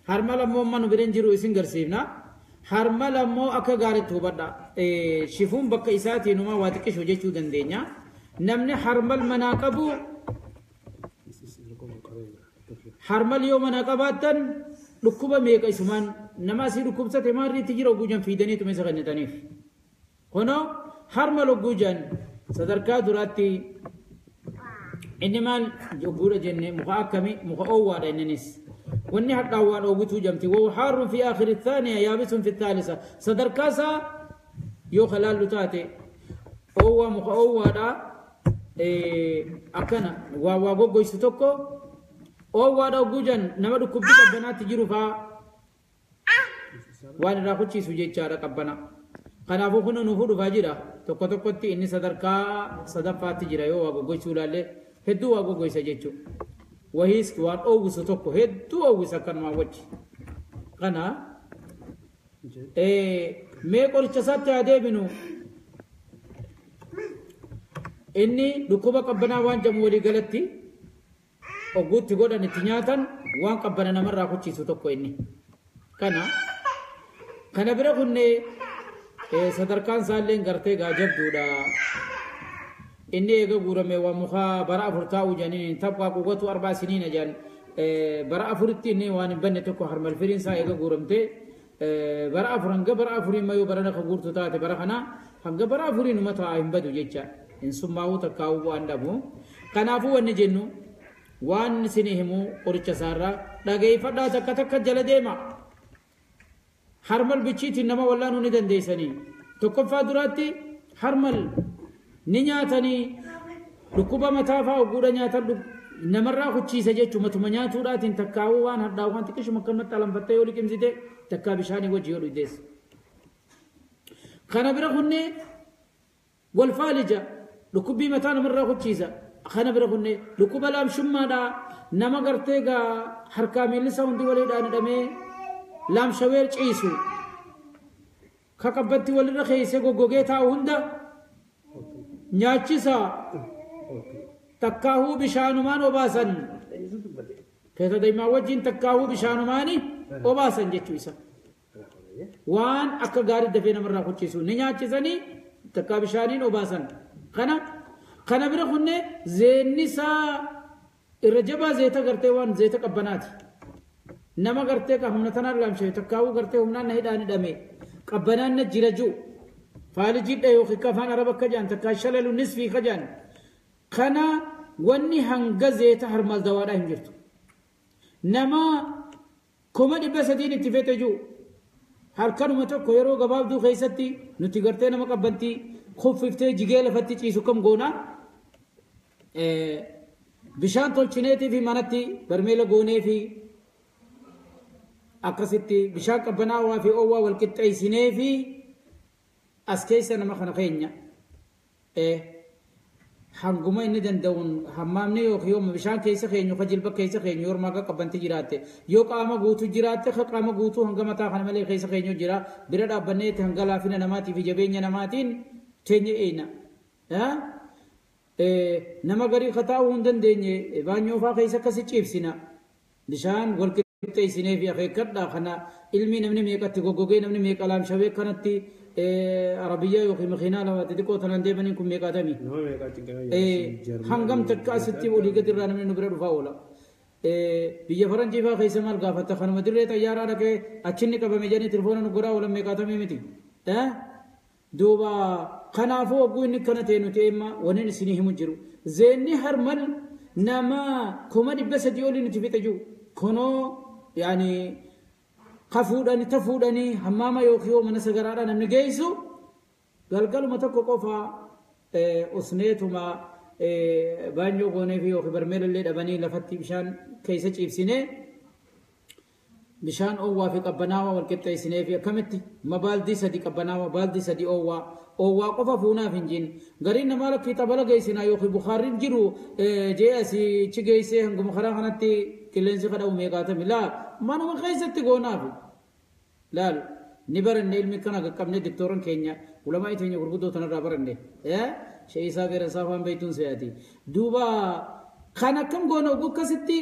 Harmal ammoo amma nu biran jiru isin garsiifna. Harmal ammoo akka gaariitti hubadha. Shifuun bakka isaatiinuma waa xiqqishu jechuu dandeenya. Namni harmal manaa qabu, harmal yoo manaa qabaattan dhukkuba meeqa isumaan nama asii dhukkubsate maarriitti jira ogguujan fiidaniituma isa kennitaniif. Kunoo harmal ogguujan sadarkaa duraatti inni maal ogguudha jenne, muka akkami, muka oowwaadha inninis. Wanni hadhaawwaan oowwituu jamti. Wahu haarun fi aakhiri thaaniya yaabisun fi thaalisa. Sadarkaa isaa yoo kalaallu taate oowwaa, muka oowwaadha, akkana waa waa goggoysu tokko oowwaadha ogguujan nama dhukkubbii qabbanaatti jiru faa waan irraa kuchiisu jechaadha qabbana. Kanaafuu kun nuufuu dhufaa jira tokko tokkotti inni sadarkaa sadaffaatti jira. Yoo waa goggoysuu ilaalle hedduu waa goggoysa jechuudha. Wahiis waan oowwisu tokko hedduu oowwisa akkanumaa wajji. Kana mee qoricha isaatti haa deebinu. Inni dhukkuba qabbanaa waan jamu walii galatti ogguutti godhan itti nyaatan waan qabbana namarraa kuchiisu tokko inni. Kana bira kunne sadarkaan isaallee gartee gaa jabduudha. Inni eega guurame waa mukaa bara 4 taa'uu jedhaniin tabqaa quwwatu 4 siniina jedhan, bara 4tti inni waan hin banne tokko. Harmal firiin isaa eega guuramte bara 4, hanga bara 4 mayuu bara ka guurtu taate bara kana hanga bara 4 numa ta'a, hin badu jecha, hin summaa'uu takkaa'uu bu'aan dhabu. Kanaafuu wanni jennu waan isinii himu qoricha isaarraa dhageeffadhaa, takka takka jala deema. Harmal bichiitiin nama wallaanuu ni dandeessanii. Tokkoffaa duraatti harmal ni nyaatanii dhukkuba mataa fa'aa ogguudha nyaatan namarraa kuchiisa jechuudha. Matuma nyaatuudhaatiin takkaa'uu waan hadhaa'u waan xiqqishuma akkanumatti alanfattee yoo liqimsite takkaa bishaanii wajji yoo dhugdees. Kana bira kunne wal faalija dhukkubbii mataa namarraa kuchiisa. Kana bira kunne dhukkuba laamshummaadhaa nama gartee gaa harkaa miilli isaa hundi waliidhaan hidhamee laamshawee ciisu ka qabbatti walirra keessa goggogee taa'u hunda nyaachisa takkaahuu bishaanumaan obaasan, keessa daa'imaa wajjin takkaahuu bishaanumaani obaasan jechuu isa. Waan akka gaarii dafee namarraa kuchiisu ni nyaachisanii takkaa bishaaniin obaasan. Kana bira kunne zeenni isaa irra jabaa zeeta gartee waan zeeta qabbanaati. Nama gartee ka humna tanaan laamshawe takkaahuu gartee humnaan na hidhaan hidhame qabbanaan na jira ji'u faalijidha yookiin afaan araba akka jedhan takkaa shalalu nisfii ka jedhan kana wanni hanga zeeta harmal dawaadhaa hin jirtu. Nama 300,000 itti fete ji'u halkanuma tokko yeroo gabaabduu keessatti nuti gartee nama qabbantii kuffiftee jigee lafatti ciisu kam goona, bishaan tolchineetii fi manatti barmeela goonee fi akkasitti bishaan qabbanaawaa fi oowwaa wal qixxeessinee fi as keessa nama kana keenya hanguma inni danda'uun hammaamni yookiin yooma bishaan keessa keenyu ka jilba keessa keenyu yoo akka qabbanti jiraatte, yoo qaama guutuu jiraatte ka qaama guutuu hanga mataa kana malee keessa keenyu jira, bira dhaabbanneetti hanga laafina namaatii fi jabeenya namaatiin teenya eeyna. Nama garii ka taa'uu hin dandeenye baanyoo faa keessa akkasi ciibsina bishaan wal qixxeessinee fi akeekkadhaa. Kana ilmi namni meeqatti goggogee namni meeqa laamshabee kanatti arabiyyaa yookiin makiinaa lama xixiqqoo tanaan deemaniin kun meeqaatamii? Nama meeqaa cinqamee? Hangam takka asitti olii gadi irraa namni nu bira dhufaa oola. Biyya faranjii faa keessa maal gaafata, kanuma dirree xayyaaraa dhaqee achinni qabame jedhanii telefoona nu godhaa oolan meeqaatamii miti? Duuba kanaafuu hogguu inni kana ta'e nuti eemma wanni isinii himu jiru. Zeenni harmal nama 300,000 olii nuti fixe jiru. Kunoo yaani ka fuudhanii ta fuudhanii hammaama yookiin yoo mana sagaraadhaa namni geessu galgaluma tokko qofa usneetuma baanyoo goonee fi yookiin barmeelallee dhabanii lafatti bishaan keessa ciibsinee Bishaan oowwaa fi qabbanaawaa wal qixxeessinee fi akkamitti mabaaldii 3 qabbanaawaa baaldii 3 oowwaa oowwaa qofa fuunaaf hin jiin gariin namaa lakkii xabala geessinaa yookiin bukaarriin jiru jee asii chi geessee hanguma karaa kanatti qilleensi kadhamu meeqaatami laa manuma keessatti goonaafi laal ni baranne ilmi kana qaqqabne diktooran keenya ulamaa teenya gurguddoo tanarraa baranne shee isaa geeransaa afaan beektuun se'ati duuba kan akkam goona oguu akkasitti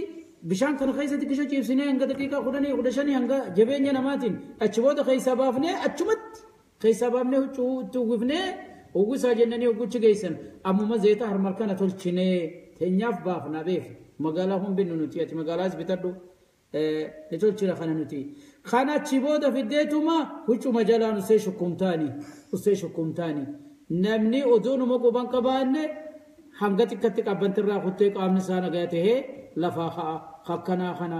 bishaan kana keessatti kisha ciibsinee hanga daqiiqaa 10 15 hanga jabeenya namaatiin achi booda keessaa baafnee achumatti keessaa baafnee huccuu itti uwwifnee uwwisaa jennanii uwwichi geessan ammuma zeeta harmal kana tolchinee teenyaaf baafna beef magaalaa hun binnu nuti ati magaalaas bitadhu ni tolchina kana nuti kana achi booda fiddeetuma huccuma jalaan usee shukkumtaani namni odoo numa quban qabaanne hanga xiqqatti qabbantirraa kuttee qaamni isaa nagaa tahee lafaa ka'a akkanaa kana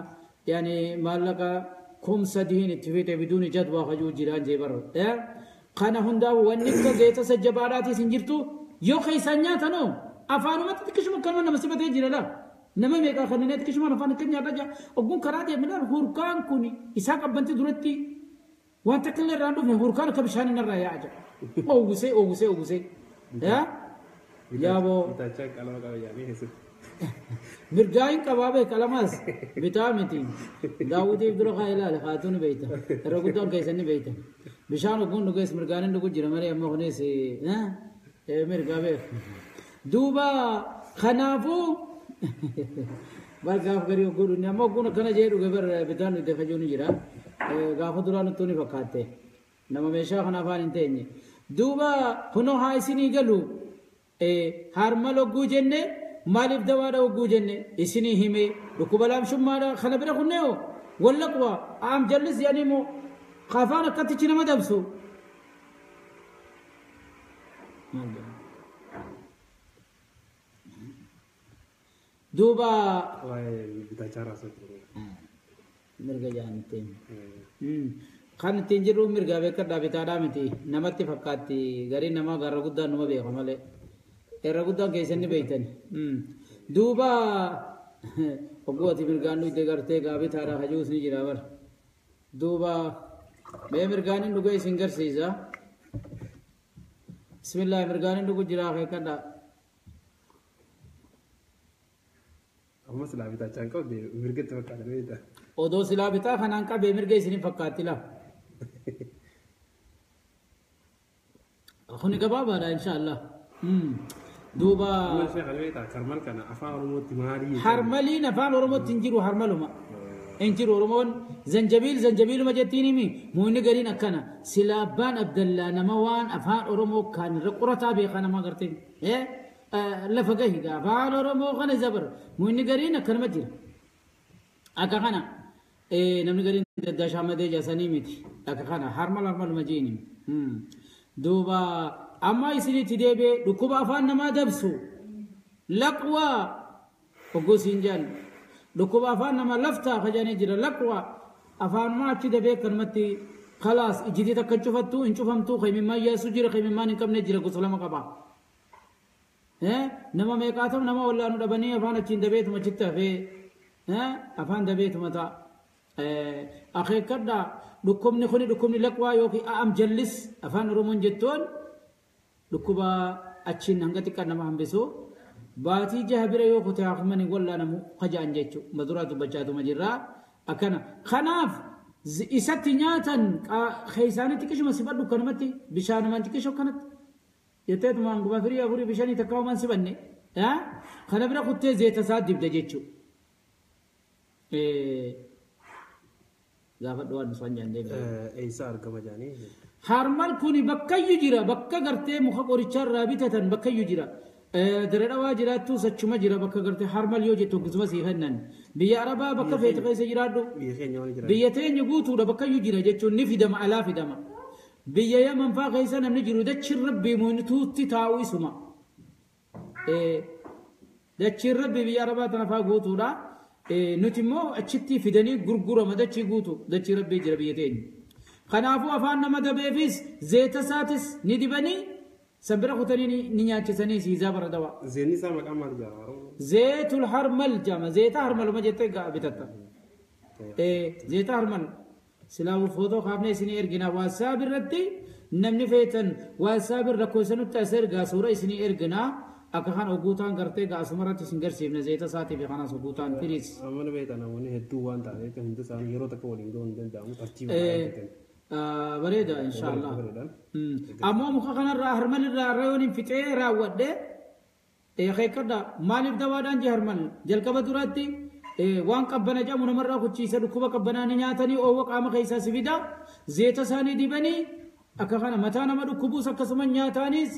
yaani maallaqa 3000 itti fixe biduuni jadwaa kajuu jiraan jee barra kana hundaa wanni akka zeeta sajjabaadhaatis hin jirtu yoo keessaan nyaatanoo afaanumatti xiqqishuma akkanuma nama sibatee jira laa nama meeqaa kanneen xiqqishuma afaan akka nyaata jira ogguun karaa deemnaan hurkaan kun isaa qabbanti duratti waan takka illee irraan dhufne hurkaan akka bishaan irraa yaa'a jira oowwisee oowwisee oowwisee yaaboo Bitaachaa qalama qaba jedhanii keessatti. Mirgaa hin qabaa beek qalamaas bitaa miti daawwitiif dura kaa ilaale haatuun ni beeyta irra guddaan keessan ni beeyta bishaan ogguun dhugees mirgaan hin dhugu jira malee amma kunis mirgaa beek duuba kanaafuu bar gaaf garii ogguu dhunne amma ogguun akkana jee dhuge bar bitaan dhugde fajuu ni jira gaafa duraa nuttuu ni fakkaatte nama meeshaa kana afaan hin teenye duuba kunoo haa isinii galu harmal ogguu jenne maaliif dawaadha ogguu jenne isinii hime dhukkuba laamshummaadha kana bira kunnee wallaqwa aam jallis jedhanii moo afaan akkattichi nama dabsu duuba Waa'ee bitaachaa raasuu jiru. Mirga jaanitti kan ittiin jirru mirgaa beekadhaa bitaadhaa miti namatti fakkaatti gariin namaa garra guddaan numa beeka malee irra guddaan keessan ni beeytan duuba ogguu ati mirgaan dhugde gartee gaa bitaadhaa hajuus ni jira bar duuba mee mirgaan hin dhuge isin garsiisa bismillah mirgaan hin dhugu jira beekadhaa Amma silaa bitaachaa hin qabde mirgatti fakkaata beektaa. Odoo silaa bitaa kanaan qabee mirga isinin fakkaatti laa. Kuni gabaabaadha inshaallah. Duuba Amma ishee kana beektaa harmal kana afaan Oromootti maali? Harmaliin afaan Oromootti hin jiru harmaluma. Hin jiru Oromoon zanjabiil zanjabiiluma jettiin himi muunni gariin akkana silaa abbaan Abdallaa nama waan afaan Oromoo kaan irra qorataa beekaa nama gartee. Lafa gahi afaan Oromoo kana zabar muunni gariin akkanuma jira. Akka kana namni gariin daddaa shaamadee jaasanii miti akka kana harmal harmaluma jeeni. Duuba amma isinitti deebi'ee dhukkuba afaan namaa dabsu laqwaa ogguu siin jaan dhukkuba afaan namaa laftaa kajanii jira laqwaa afaanumaa achi dabee akkanumatti khalaas ijjitii takka cufattu hin cufamtu kaymimmaan yaasuu jira kaymimmaan hin qabne jira gosa lama qaba. Nama meeqaatam nama wallaanu dhabanii afaan achiin dabeetuma achitti hafee afaan dabeetuma ta'a. Akeekkadhaa dhukkubni kuni dhukkubni laqwaa yookiin a'am jallis afaan Oromoon jettuun dhukkuba achiin hanga xiqqaa nama hambisu baatii jaha bira yoo kutee hafuman hin wallaanamu kaja'an jechuudha. Maduraa dubbachaatuma jirraa akkana. Kanaaf isatti nyaatan keessaanii xiqqishuma sifadhu kanumatti bishaanumaan xiqqishu akkanatti jetteetuma hanguma firii afurii bishaanii takka homaan sifanne kana bira kuttee zeeta isaa dibda jechuudha. Gaafa dhawaan osoo hin jaallee. Eessa argama jaanii? Harmal kuni bakkayyuu jira bakka gartee muka qorichaa irraa bitatan bakkayyuu jira. Dare dhawaa jiraattu sachuma jira bakka gartee harmal yoo jettu akkasuma sii kennan. Biyya Arabaa bakka feete keessa jiraadhu. Biyya keenya waan jira. Biyya teenya guutuudha bakkayyuu jira jechuun ni fidama alaa fidama. Biyya Yaman faa keessa namni jiru dachiin rabbii tuutti taa'u isuma. Dachiin rabbii biyya Arabaa tana faa guutuudha. Nuti immoo achitti fidanii gurgurama dachii guutu dachii rabbii jira biyya teenya. Kanaafuu afaan nama dabeefis zeeta isaatis ni dibanii sanbira kutanii ni nyaachisanii siisaa bara dawaa. Zeenni isaa maqaan maal jedhama? Zeetul harmal jedhama. Zeeta harmaluma jettee bitatta. Zeeta harmal silaa footoo kaafnee isinii ergina WhatsApp irratti namni feetan WhatsApp irra lakkoofsa as ergaa suura isinii ergina akka kan oguutaan gartee gaasumarratti isin garsiifne zeeta isaatii fi kanas oguutaan firiis. Amana beektaa namoonni hedduu waan ta'aniif hundi isaanii yeroo takka waliin gahuu hin danda'amu tartiiba Bareeda inshaallah. Ammoo muka kanarraa harmalirraa rayoon hin fixee raawwadhe keekkadha maaliif dawaadhaan jee harmal jalqaba duraatti waan qabbana jedhamu namarraa kuchiisa dhukkuba qabbanaa ni nyaatanii oowwa qaama keessaa si fida zeeta isaanii dibanii akka kana mataa nama dhukkubuus akkasuma nyaataanis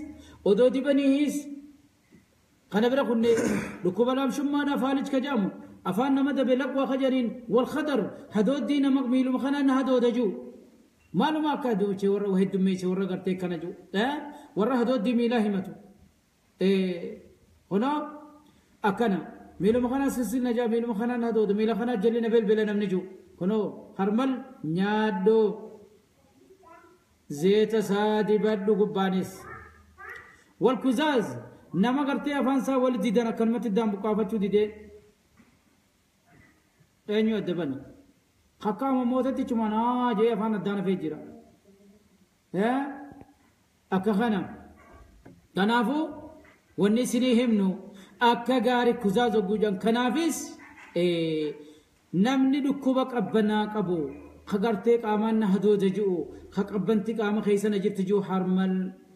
odoo dibaniihis kana bira kunne dhukkuba laamshummaadha faalich ka jedhamu afaan nama dabe laqwa ka jedhaniin wal khadar hadooddii nama miiluma kanaan na hadooda jiru maaluma akka duuche warra heddummeesse warra gartee kana jiru warra hadooddii miilaa himatu hunaa akkana miiluma kanaa sissilna jaa miiluma kanaan hadooda miila kanaa jallina belbela namni jiru kunoo harmal nyaadhoo zeeta isaa dibadhu gubbaanis walkuzaaz nama gartee afaan isaa wal didan akkanumatti iddaan buqqaafachuu didee eenyu adda bana hakkaama mootatti cumanaa jee afaan addaan hafee jira akka kana kanaafuu wanni isinii himnu akka gaarii kuzaaz hogguu jedhan kanaafis namni dhukkuba qabbanaa qabu ka gartee qaamaan na hadooda ji'u ka qabbanti qaama keessa na jirti ji'u harmal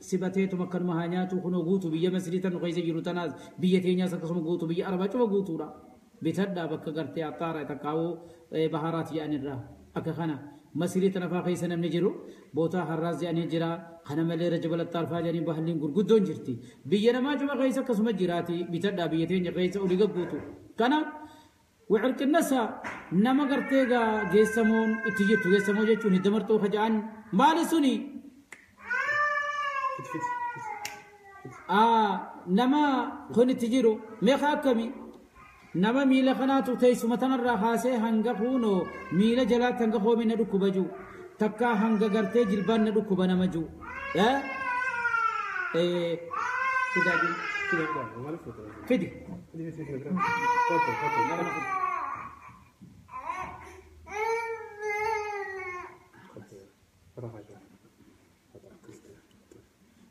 sibateetuma akkanuma haa nyaatu kunoo guutu biyya masrii tan keessa jiru tanaas biyya teenyaas akkasuma guutu biyya arabaa cufa guutuudha bitadhaa bakka gartee axxaara takkaawuu baharaat jedhanirraa akka kana masrii tana faa keessa namni jiru bootaa harraas jedhanii jira kana malee raja balaxxaarfaa jedhanii bahalliin gurguddoon jirti biyya namaa cufa keessa akkasuma jiraati bitadhaa biyya teenya keessa olii gagguutu kana وعرق النسا نما غرتيغا جيسمون اتجيتو جيسمون جيتو هدمرتو خجان مال سني نما خن تجيرو ميخا كمي نما ميلا خناتو تيسو متن الراخاسه هنگا خونو ميلا جلات هنگا خو من ندوكو بجو تكا هنگا غرتي جلبان ندوكو بنمجو ايه كده فدي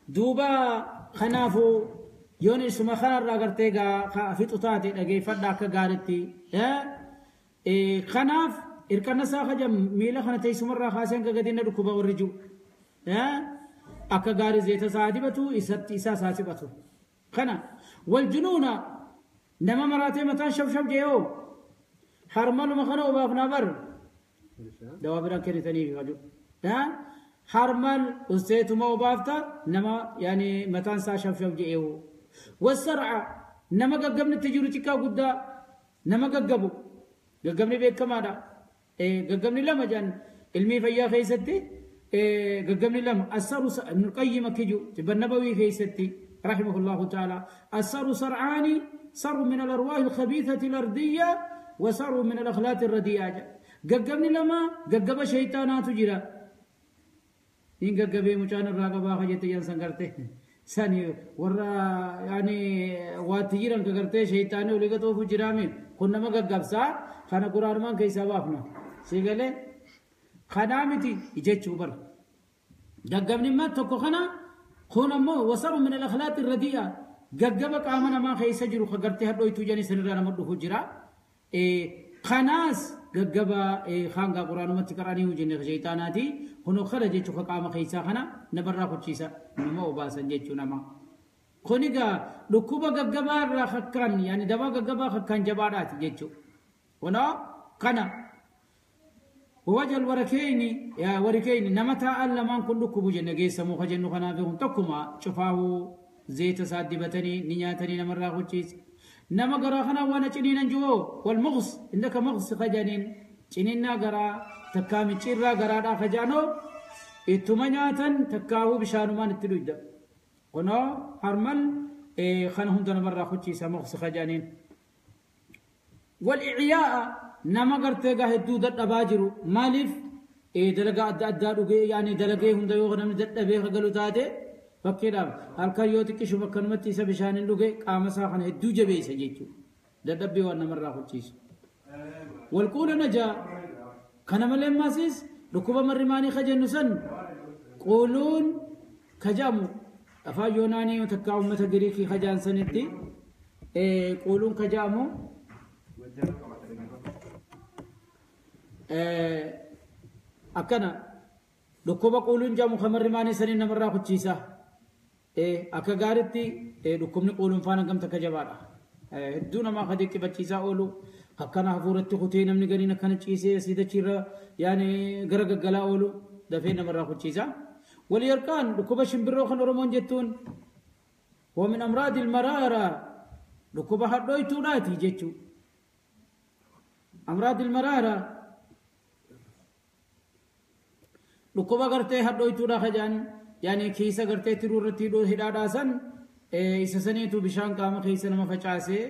دوبا خنافو يوني سما خنا راغرتي غا في طوتاتي دغي فدا كغارتي خناف اركنا ساخه ميلا خنتي سمرا خاسن غدينا دكوبا ورجو اكا غاري زيت سادبتو اسات اسا ساسبتو خنا والجنون نما مراتي متان شب شب جيو حرمل مخنا وبافنا بر دوابرا كريتني غجو ها حرمل وزيت ما وبافتا نما يعني متان سا شب شب جيو والسرعه نما غغمن تجرو تيكا غدا نما غغبو غغمني بكمادا اي غغمني لما جان علمي فيا خيستي اي غغمني لما السر ابن القيم كيجو تبنبوي خيستي رحمه الله تعالى السر سرعان سر من الأرواح الخبيثة الأرضية وسر من الأخلاق الرديئة ققبني لما ققب شيطانات جرا إن ققبي مشان الراقبة خجت ينسان قرته ساني ورا يعني واتجيرا قرته شيطاني ولقطوه فجرامي كنا ما ققب سا خانا قرآن ما كيسا بافنا سيقالي خنامتي يجتشو بر ققبني ما تكو خنا خون مو وصروا من الأخلاق الرديئة ققبك آمنا ما خي سجروا خقرتها دويتو جاني سنرانا مدوه جرا خناس ققبا خانقا قرآن متكراني وجنة شيطاناتي خنو خرج يجو خقام خيسا خنا نبرا خدشيسا نمو باسا جيتشو نما خونيقا لكوبا ققبا را خكان يعني دبا ققبا خكان جبارات جيتشو ونا خنا ووجه الوركين يا وركين نمتا ألا ما نكون لكبو جنة جيسا مو خجنو خنا فيهم تكما شفاه زيت سادبتني نياتني نمرا خدشيس نما قرا خنا وانا چنين نجو والمغص عندك مغص خجنين چنين قرا تكامي چيرا قرا دا خجانو اتمنياتن تكاو بشانو ما نتلوجد قنا هرمل خنهم دنا مرا خدشيس مغص خجانين والإعياء نما قرتي قاه الدودة أباجرو مالف دلقا أدى أدى يعني دلقا هم ديوغ نمي دد أبيه قالوا تاتي فكيرا هالكا يوتك شو مكان متي سبشان اللوغي قام ساخن هدو جبي سجيتو دد أبي وانا مرة خدشيس Walquula najaa kana malee maasiis dhukkuba marrimaanii ka jennu san quuluun ka jedhamu afaan yoonaanii takkaa uummata Giriikii ka jedhan sanitti quuluun ka jedhamu akkana dhukkuba quuluun jedhamu ka marrimaanii saniin namarraa kuchiisa. Akka gaaritti dhukkubni quuluun faana gamta ka jabaadha. Hedduu namaa ka dinqifachiisaa oolu akkana hafuuratti kutee namni gariin akkana ciisee asii dachiirra yaani gara gaggalaa oolu dafee namarraa kuchiisa. Waliyarqaan dhukkuba shimbirroo kan Oromoon jettuun ومن أمراض المرارة dhukkuba hadhooytuudhaati jechuu. أمراض المرارة dhukkuba gartee hadhooytuudha kajaan yaani keessa gartee tiruu irratti hidhaadhaa san isa saniitu bishaan qaama keessa nama facaasee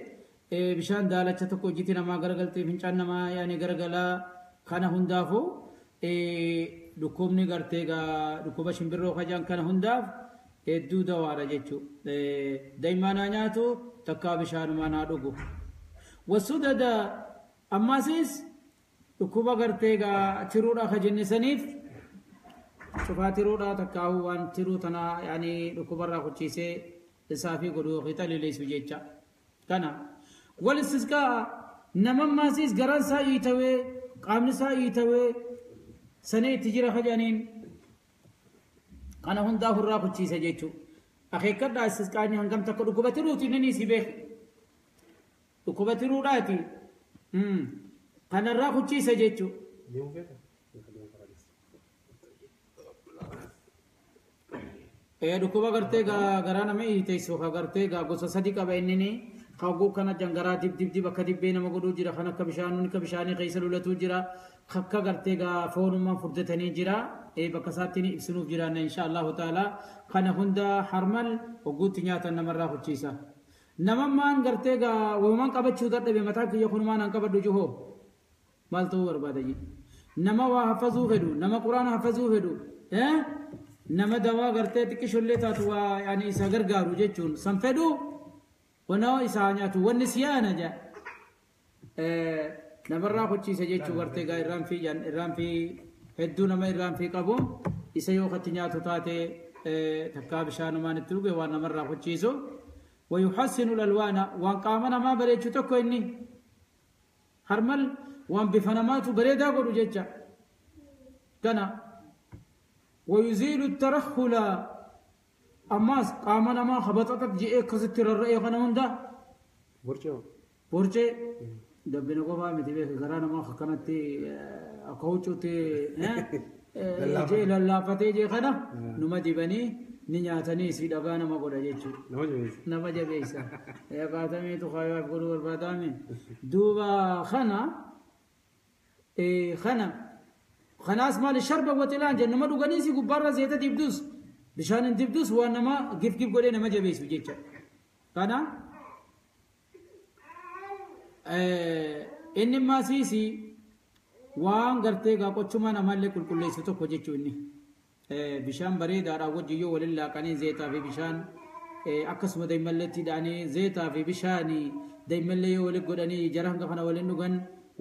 bishaan daalacha tokko hojjiti namaa garagaltee fincaan namaa yaani garagalaa kana hundaafuu dhukkubni gartee dhukkuba shimbirroo kajaan kana hundaaf hedduu dawaadha jechuu. Daa'imaa naa nyaatu takkaa bishaanumaa naa dhugu. Wasudada ammaasis dhukkuba gartee tiruudha ka jenne saniif cufaa tiruudha takkaa'uu waan tiruu tanaa yaani dhukkubarraa kuchiisee isaa fi godhuu qixa leleessu jecha. Kana wal istisqaa namammaasiis garaan isaa iitawee qaamni isaa iitawee sanee itti jira kajaniin kana hundaa hurraa kuchiisa jechuu. Akeekkadhaa istisqaanii hangam takka dhukkuba tiruuti inni si beeku. Dhukkuba tiruudhaati. Kanarraa kuchiisa jechuu. Dhukkuba gartee garaa nama hiiteessu ka gartee gosa sadi qaba inni haguu kana jangaraa dib dib dib akka dibbee nama godhuu jira kan akka bishaanonni akka bishaanii keessa lulatuu jira akka gartee foonummaan furdatanii jira bakka isaatti ni ibsinuuf jiraanna insha Allahu ta'ala kana hunda harmal hogguutti nyaatan namarraa kuchiisa. Namammaan gartee walumaan qabachuu dadhabe mataa kiyya kunumaan an qabadhu juhoo maal ta'uu barbaada jee nama waa hafazuu fedhu nama quraana hafazuu fedhu nama dawaa gartee xiqqishollee taatu waa yaani isa gargaaru jechuun san fedhu wanaa isaa nyaatu wanni siyaana jaa namarraa kuchiisa jechuu gartee gaa irraan fi irraan fi hedduu nama irraan fi qabu isa yoo katti nyaatu taate takkaa bishaanumaan itti dhuge waan namarraa kuchiisu. ويحسن الألوان وان قامنا ما بريتشو تكو إني هرمل وان بفنماتو بريدا قدو جيتشا كنا ويزيل الترخل أماس قامنا ما خبطتت جي إيه كستر الرأي غنون ده برجو برجي دبنا قوما متبيه غرانا ما خكنتي أكوچو تي جي للافتي جي خنا نمدي بني ni nyaatanii si dhagaa nama godha jechuudha. Nama jabeessa. Nama jabeessa. Qaatamiitu kaayaaf godhuu barbaadame. Duuba kana kana kanaas maali sharba waxilaan jennu nama dhuganii si gubbaarra zeeta dibdus bishaan hin dibdus waan nama gif gif godhee nama jabeessu jecha. Kana inni maasiisi waan gartee gaa qochuma namallee qulqulleessu tokko jechuu inni. Bishaan bareedaadhaan wajjin yoo waliin laaqanii zeetaa fi bishaan akkasuma daa'immalleetti hidhanii zeetaa fi bishaanii daa'immallee yoo waliin godhanii jara hanga kana waliin dhugan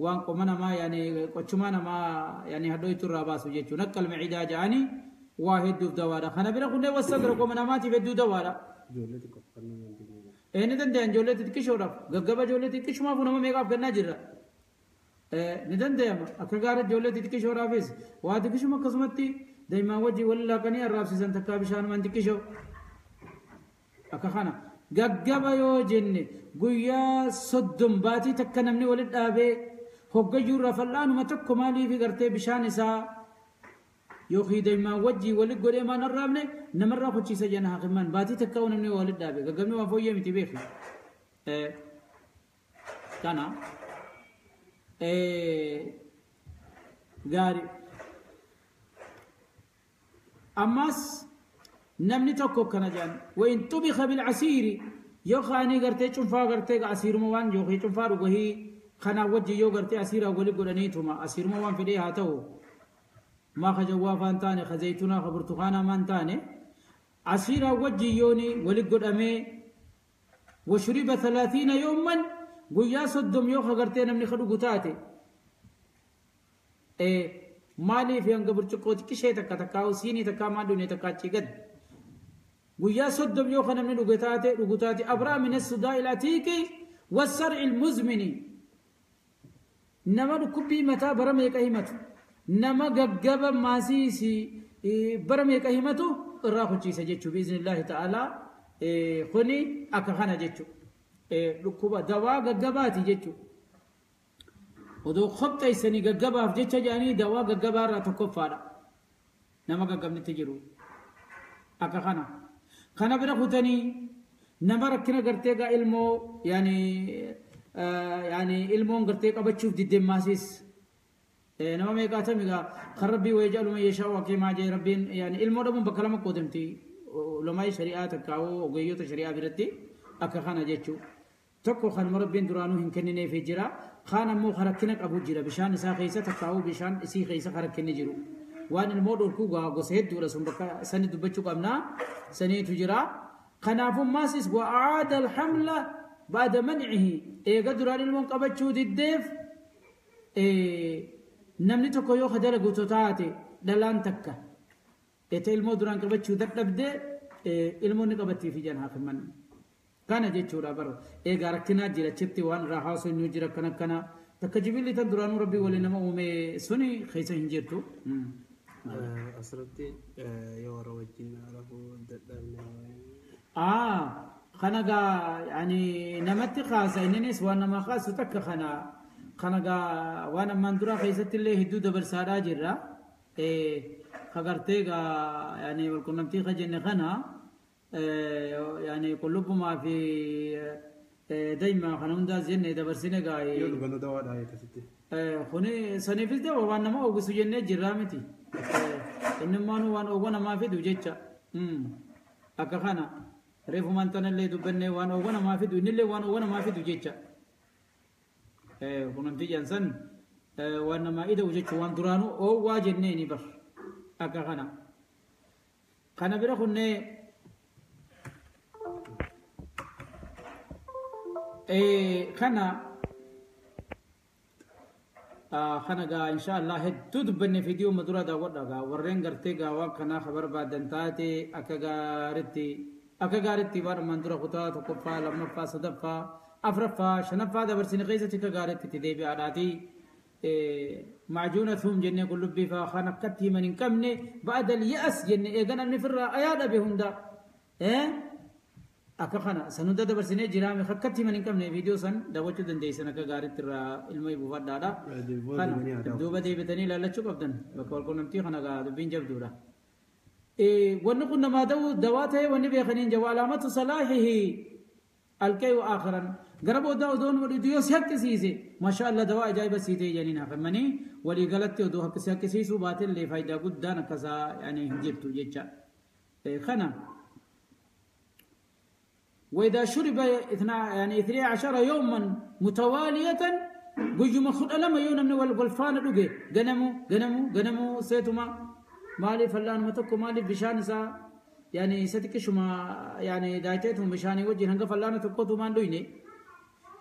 waan qoma namaa yaani qochumaa namaa yaani hadhooytu irraa baasu jechuun akka almaciidaa jedhanii waa hedduuf dawaadha. Kana bira kunneen wasagra qoma namaatiif hedduu dawaadha. Ijoollee xiqqoof kan nama hin dhibne. Ni danda'an ijoollee xixiqqishoodhaaf gaggaba ijoollee xixiqqishumaaf nama meeqaaf kennaa jirra. Ni danda'ama akka gaarii ijoollee xixiqqishoodhaafis waa xixiqqishuma akkasumatti daa'imman wajjin waliin laaqanii arraabsiisan takkaa bishaanumaan xiqqishoo akka kana gaggaba yoo jenne guyyaa 30 baatii takka namni waliin dhaabee hoggayyuu irraa fal'aanuma tokko maaliif gartee bishaan isaa yookiin daa'imman wajjin waliin godhee maan arraabne namarraa kuchiisa jenna haakimaan baatii takka namni waliin dhaabe gaggabni waan fooyyee miti beeku. Kana gaarii. Ammas namni tokko kana jedhan wayin xubika bilcasiiri yoo kaanii gartee cunfaa gartee asiiruma waan yookiin cunfaa dhugahii kanaa wajjin yoo gartee asiiraa wali godhaniituma asiiruma waan fedhee haa ta'u maa ka jawwaa faan taane ka zaytunaa ka burtukaanaa maan taane asiiraa wajjin yooni wali godhamee washuriba 30 yooman Guyyaa 30 yoo kagartee namni ka dhugu taate maaliif hanga burcuqqoo xiqqishee takka takkaa siinii takkaa maal dhugne takkaa achii gad guyyaa 30 yoo ka namni dhuge taate dhugu taate abraa min as-sudaa il-atiiqi was-sar'i al-muzmini nama dhukkubbii mataa bara meeqa himatu nama gaggaba maasiisi bara meeqa himatu irraa kuchiisa jechuu biiznillaahi ta'aalaa kuni akka kana jechuu dhukkuba dawaa gaggabaati jechuu odoo qopheessanii gaggabaaf jecha jedhanii dawaa gaggabaa irraa tokkoffaadha nama gaggabnitti jiru akka kana kana bira kutanii nama rakkina gartee gaa ilmoo yaani ilmoon gartee qabachuuf diddemmaasiis nama meeqaatami gaa kan rabbii wayii jaaluma yeeshaa waqiimaa jee rabbiin yaani ilmoo dhabuun bakka lama qoodamti ulamaa shari'aa takkaa'uu ogeeyyota shari'aa biratti akka kana jechuu tokko kanuma rabbiin duraanuu hin kennineefii jira kaan ammoo rakkina qabu jira bishaan isaa keessa takkaa'uu bishaan isii keessa rakkinni jiru waan ilmoo dhorkuu gaa gosa hedduudha sun bakka sani dubbachuu qabnaa saniitu jira kanaafuu maasis wa'aada alhamla ba'da mancihi eega duraan ilmoon qabachuu diddeef namni tokko yoo dalagu taate dhalaan takka ete ilmoo duraan qabachuu dadhabde ilmoon ni qabattiif ijaan haafiman kana jechuudha bara eegaa rakkinaa jira achitti waan irraa haasofnu jira akkana akkana takka jibilli tan duraanuu rabbii waliin nama uume suni keessa hin jirtu. Asirratti yoo warra wajjin rafuu dadhabne. Kana gaa yani namatti kaasa inninis waan nama kaasu takka kana kana gaa waan ammaan duraa keessatti illee hedduu dabarsaadhaa jirra. Kagartee gaa yani walqunnamtii ka jenne kana yani qullubbumaa fi daa'ima kana hundaas jenne dabarsine gaa. Yoo dhugannu dawaadha akkasitti. Kuni saniifis dawa waan nama ogisu jennee jirraa miti. Innummaanuu waan oowwa namaa fidu jecha. Akka kana reefumaan tanallee dubbannee waan oowwa namaa fidu innillee waan oowwa namaa fidu jecha. Qunnamtii jedhan waan namaa ida'u jechuun waan duraanuu oowwaa jennee ni bar. Akka kana. Kana bira kunnee kana kana gaa insha Allah hedduu dubbanne fiidiyoo madura daawwadha gaa warreen gartee gaa waan kanaa ka barbaadan taate akka gaaritti waan ammaan dura kutaa tokkoffaa lammaffaa sadaffaa afraffaa shanaffaa dabarsine keessatti akka gaaritti itti deebi'aadhaati. Macjuuna thuum jennee qullubbii faa kan akkatti himan hin qabne ba'da al-ya'as jenne eega namni firraa ayaa dhabe hunda. Akka kana san hunda dabarsinee jiraame akkatti himan hin qabne viidiyoo san daawwachuu dandeessan akka gaariitti irraa ilma buufadhaadha. Kana duuba deebitanii ilaallachuu qabdan bakka walqunnamtii kana gaa dubbiin jabduudha. Wanni kun namaa dawaa ta'e wanni beekaniin jawa alaamatu salaahihi alqeeyu aakhiran gara boodaa odoon yoo si haqqisiise maashaa Allah dawaa ajaa'iba sii ta'e jedhaniin hafamanii walii galatti odoo si haqqisiisuu baatellee faayidaa guddaan akkasaa hin jirtu jecha. Kana وإذا شرب 12 يوما متوالية قجم خد لما يوم من والفان دغه غنمو غنمو غنمو سيتما مالي فلان متكو مالي بشان سا يعني ستكشما يعني دايتهم بشاني وجه هنگا فلان تكو تو مان دويني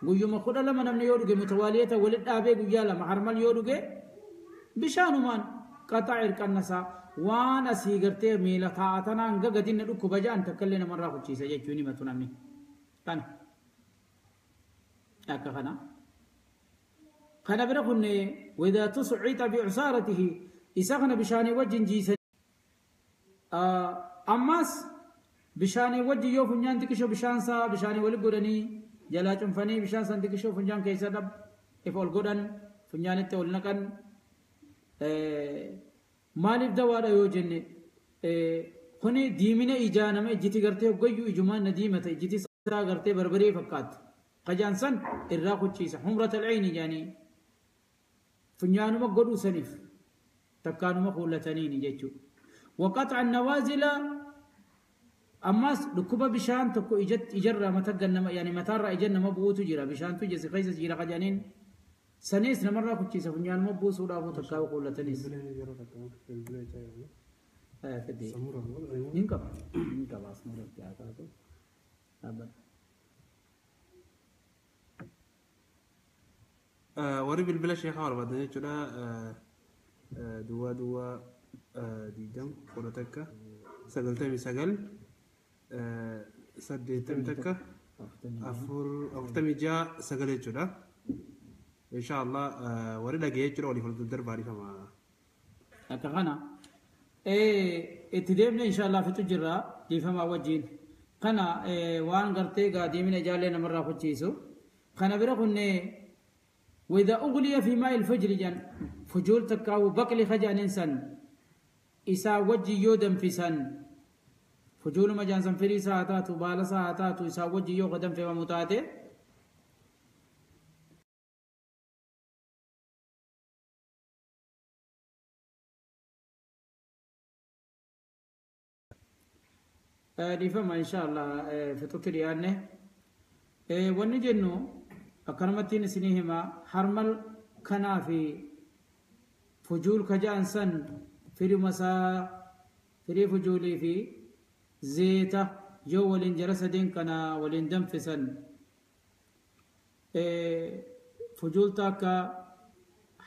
قجم خد لما نمن يودغه متوالية ولد ابي غيا لما حرمل يودغه بشانو مان قطع القنسا وانا سيغرتي ميلا تاعتنا هنگا غدين دكو بجان تكلنا مره خچيسه جچوني متو نمني kana akka kana kana bira kunne وإذا تصعد بعصارته isa kana bishaanii wajjin jiisan ammas bishaanii wajjin yoo funyaan xiqqishoo bishaan isaa bishaanii wali godhanii jalaa cunfanii bishaan san xiqqishoo funyaan keessa dhab if ol godhan funyaanitti ol naqan maaliif dawaadha yoo jenne kuni diimina ijaa nama ijjiti gartee hoggayyuu ijumaan na diimata ijjiti isaa gartee barbaree fakkaatti qajaan san irraa kuchiisa humrata alcayni jaanii funyaanuma godhuu saniif takkaanuma kuullataniini jechuu waqaxa annawaazila ammas dhukkuba bishaan tokko ijarraa mataggan nama yaani mataarraa ija nama bu'uutu jira bishaantu ija si keessa jira qajaaniin saniis namarraa kuchiisa funyaanuma buusuudhaafuu takkaa kuullataniis. Ninka asmura. Warri bilbila sheekaa barbaadan jechuudha. Duwwaa duwwaa 20 11 99 81 4 46 9 jechuudha. Inshaallah warri dhagee jechuudha waliif wal daddarbaa dhiifama. Akka kana itti deemne inshaallah fixu jirra dhiifamaa wajjiin. Kana waan gartee gaa deemina ijaallee namarraa kuchiisu. Kana bira kunne وإذا أغلي في ماء الفجر جن فجول تكاو بقلي خجان إنسان إسا وجي يودم في سن فجول ما جان سن فري ساعتاتو بالا ساعتاتو إسا وجي يو قدم في ممتاته. Dhiifama inshaallah fixutti dhiyaanne. Wanni jennu akkanumattiin isinii hima harmal kanaa fi fujuul kaja'an san firuma isaa firii fujuulii fi zeeta yoo waliin jara sadeen kana waliin danfisan, fujuulta akka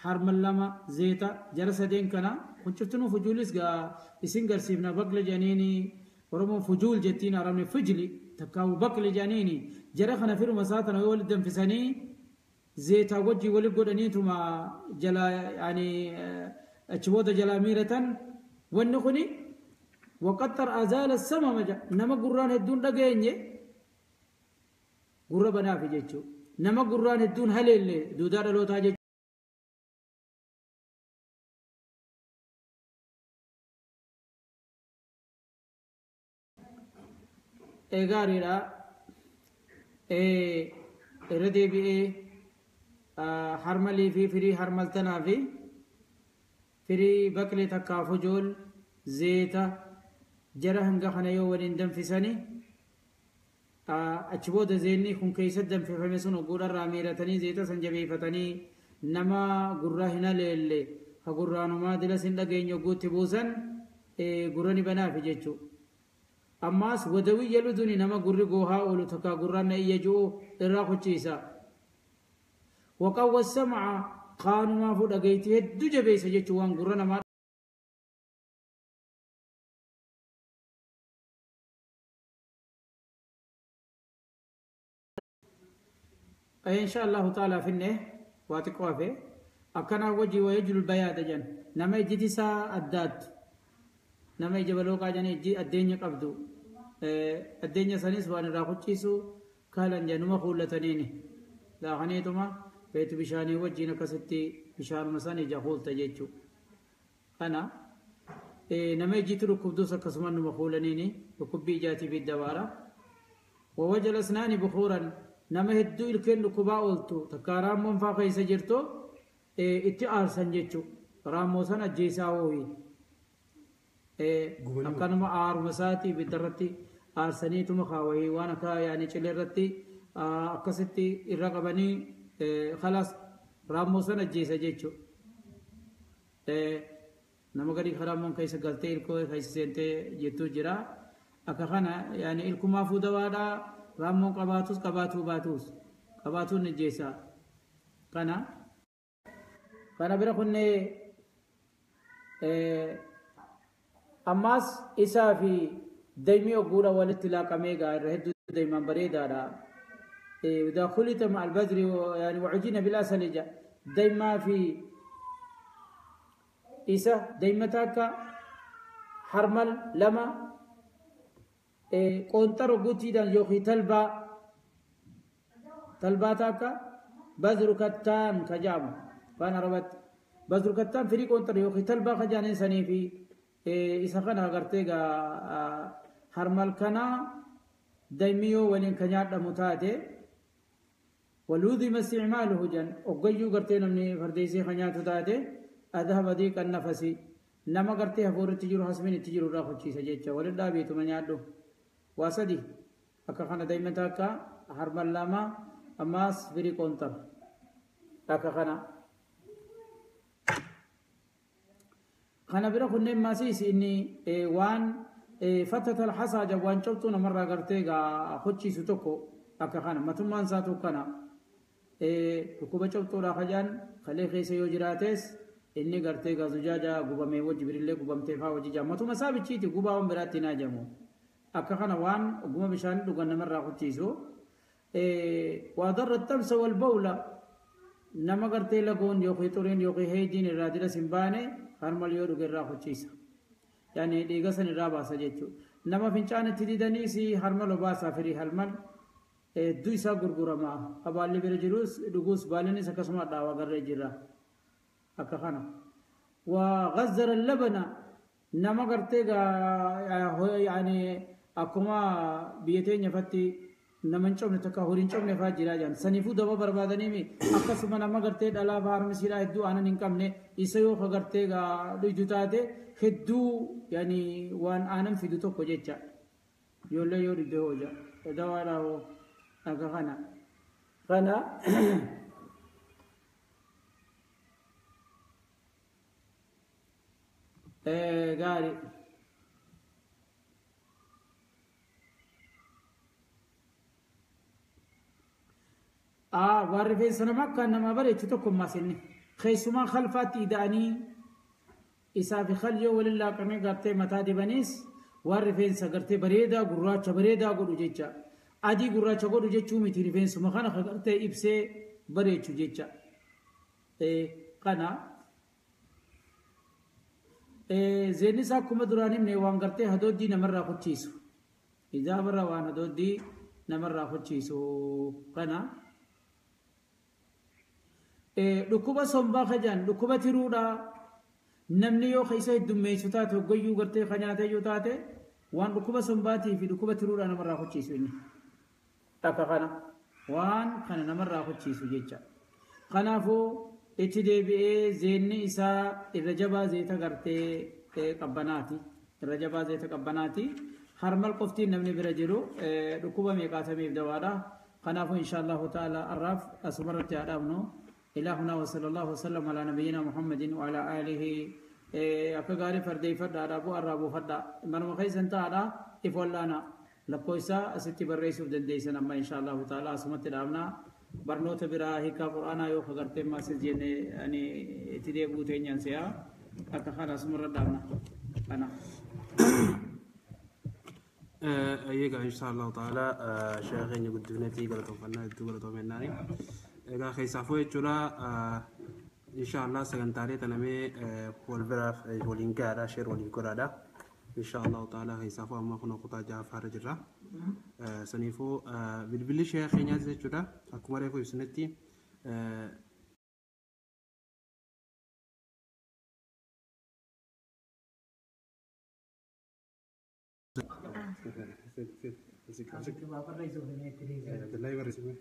harmal lama zeeta jara sadeen kana kun fujuulis gaa isin garsiifna baqla jedhaniini Oromoon fujuul jettiin, Arabni fujli takkaawu baqli jedhaniini. Jara kana firuma isaa tana yoo walitti danfisanii zeetaa wajjii wali godhaniituma jala yani achi booda jalaa miiratan, wanni kuni waqaxxar azaala samama nama gurraan hedduun dhageenye gurra banaafi jechuu, nama gurraan hedduun haleelle duudaa dhalootaa jechuu. Gaariidha. Irra deebi'ee harmalii fi firii harmaltanaa fi firii baqlee takkaa fujool zeeta jara hanga kana yoo waliin danfisanii achi booda zeenni kun keessatti danfifame sun ogguudharraa miiratanii zeeta san jabeeffatanii nama gurraa hin haleelle ka gurraanumaa dilas hin dhageenye ogguutti buusan gurra ni banaafi jechuu. Ammaas wadawiyya luduni nama gurri goohaa oolu takkaa gurraan na iyya ji'u irraa kuchiisa. Waqawwa sama'a qaanumaafuu dhageeyti hedduu jabeessa jechuu waan gurra namaa. Insha Allahu ta'ala finne waa xiqqoo hafe akkanaa wajji wayajlu bayaada jan nama ijjiti isaa addaattu nama ija balooqaa janii ijji addeenya qabdu addeenya sanis waan irraa kuchiisu kaalan januma kuullataniini laaqaniituma beetu bishaanii wajjiin akkasitti bishaanuma san ija kuulta jechuu. Kana nama ijjitti dhukkubdus akkasuma numa kuulaniini dhukkubbii ijaatii fi dabaara. Wawajal asnaani bukuuran nama hedduu ilkeen dhukkubaa ooltu takkaa raammoon faa keessa jirtu itti aarsan jechuu, raammoo san ajjeesaa ooyi akkanuma aaruma isaatii ibidda irratti aarsaniituma kaawwahii waan akka yaani cilee irratti akkasitti irra qabanii khalaas raammoo san ajjeesa jechuu. Nama gadi raammoon keessa galtee ilkoo keessa seentee jettuu jira. Akka kana yaani ilkumaafuu dawaadhaa raammoon qabaatus qabaatuu baatus qabaatuun ajjeesa. Kana bira kunnee ammaas isaa fi daymi ogguudha walitti laaqamee gaa irra hedduu daymaan bareedaadha. إذا خلط مع البذر يعني وعجين بالعسل دايما في إسا دايما تاكا حرمل لما قنطر قوتيدا يوخي تلبا تلبا تاكا بذر كتان كجام فأنا ربط بذر كتان فريق قنطر يوخي تلبا خجان إنساني في إسا خنا غرتيغا حرمل كنا دايميو ولين كنيات متاتي ولوذم استعماله جن أقيو قرتي نمني فرديسي خنيات تاتي أذهب ضيق النفس نما قرتي هفور تجرو حسمين تجرو راخو تشي سجيتشا ولدا بيتو من يادو واسدي أكا خنا دايما تاكا حرمل لاما أماس فري كونتر أكا خنا خنا برا خنين ماسيس إني وان فتت الحصى جوان شبتو نمر قرتي غا خدشي ستوكو أكا خنا متمان ساتو كنا Dhukkuba cobxuudhaa kajaan kalee keessa yoo jiraates inni gartee gaazujaaja gubamee wajji birillee gubamtee faa wajji jaa matuma isaa bichiiti gubaa waan biraatti hin hajamu. Akka kana waan guma bishaan dhugan namarraa kuchiisu. Waa darra tamsa wal bawla nama gartee lagoon yookiin xuriin yookiin heejiin irraa diras hin baane harmal yoo dhuge irraa kuchiisa. Yani dhiiga san irraa baasa jechuudha. Nama fincaan itti didaniis harmal obaasaa firii harmal hedduu isaa gurgurama. Abaalli bira jirus dhuguus baalinis akkasuma dhaawaa garree jira. Akka kana. Waa gazzara labana nama gartee yani akkuma biyya teenya fatti nama hin cobne takka horii hin cobne fa'aa jira jedhan. Saniifuu daba barbaadanii akkasuma nama gartee dhalaa fa'aa harmi siidhaa hedduu aanan hin qabne isa yoo ka gartee dhuydu taate hedduu yani waan aanan fidu tokko jecha. Ijoollee yoo dhuyde hoo jaa. Dawaadhaa hoo akka kana. Kana gaarii. Waan rifeensa nama akkaan namaa bareechu tokko ammaas inni keessumaa khalfaatti ida'anii isaa fi khal yoo waliin laaqamee gartee mataa dibaniis waan rifeensa gartee bareedaa gurraacha bareedaa godhu jecha. Adii gurraacha godhu jechuu miti rifeensuma kana gartee ibsee bareechu jecha. Kana zeenni isaa akkuma duraan himne waan gartee hadooddii namarraa kuchiisu. Ijaabarraa waan hadooddii namarraa kuchiisu kana. Dhukkuba sombaa kajaan dhukkuba tiruudhaa namni yoo isa heddummeessu taate hoggayyuu gartee ka nyaatee yoo taate waan dhukkuba sombaatii fi dhukkuba tiruudhaa namarraa kuchiisu inni. Akka kana waan kana namarraa kuchiisu jecha. Kanaafuu itti deebi'ee zeenni isaa irra jabaa zeeta gartee qabbanaati. Irra jabaa zeeta qabbanaati. Harmal qoftiin namni bira jiru dhukkuba meeqaatamiif dawaadha. Kanaafuu insha Allahu ta'ala arraaf asumarratti haa dhaabnu. إلهنا وصلى الله وسلم على نبينا محمد وعلى آله akka gaarii fardeeffadhaadha bu'aa irraa buufadha manuma keessan taa'aadha if wallaana lakkoo isaa asitti barreessuuf dandeessan amma insha Allahu ta'ala asumatti dhaabna barnoota biraa hiikaa qur'aanaa yoo kagartee maasis jenne ani itti deebi'uu teenyaan si'a akka kana asumarra dhaabna kana. Egaa insha Allahu ta'ala sheekha keenya guddifneetii galatoomfannaa hedduu galatoomennaani. Egaa keessaafuu jechuudha insha Allah sagantaalee tanamee wal biraaf waliin gahaadha sheer waliif godhaadha. Insha Allahu ta'ala keessaafuu amma kun kutaa ja'affaarra jirra. Saniifuu bilbilli sheekha keenyaati jechuudha akkuma reefu ibsinetti Abdullahi barreessime.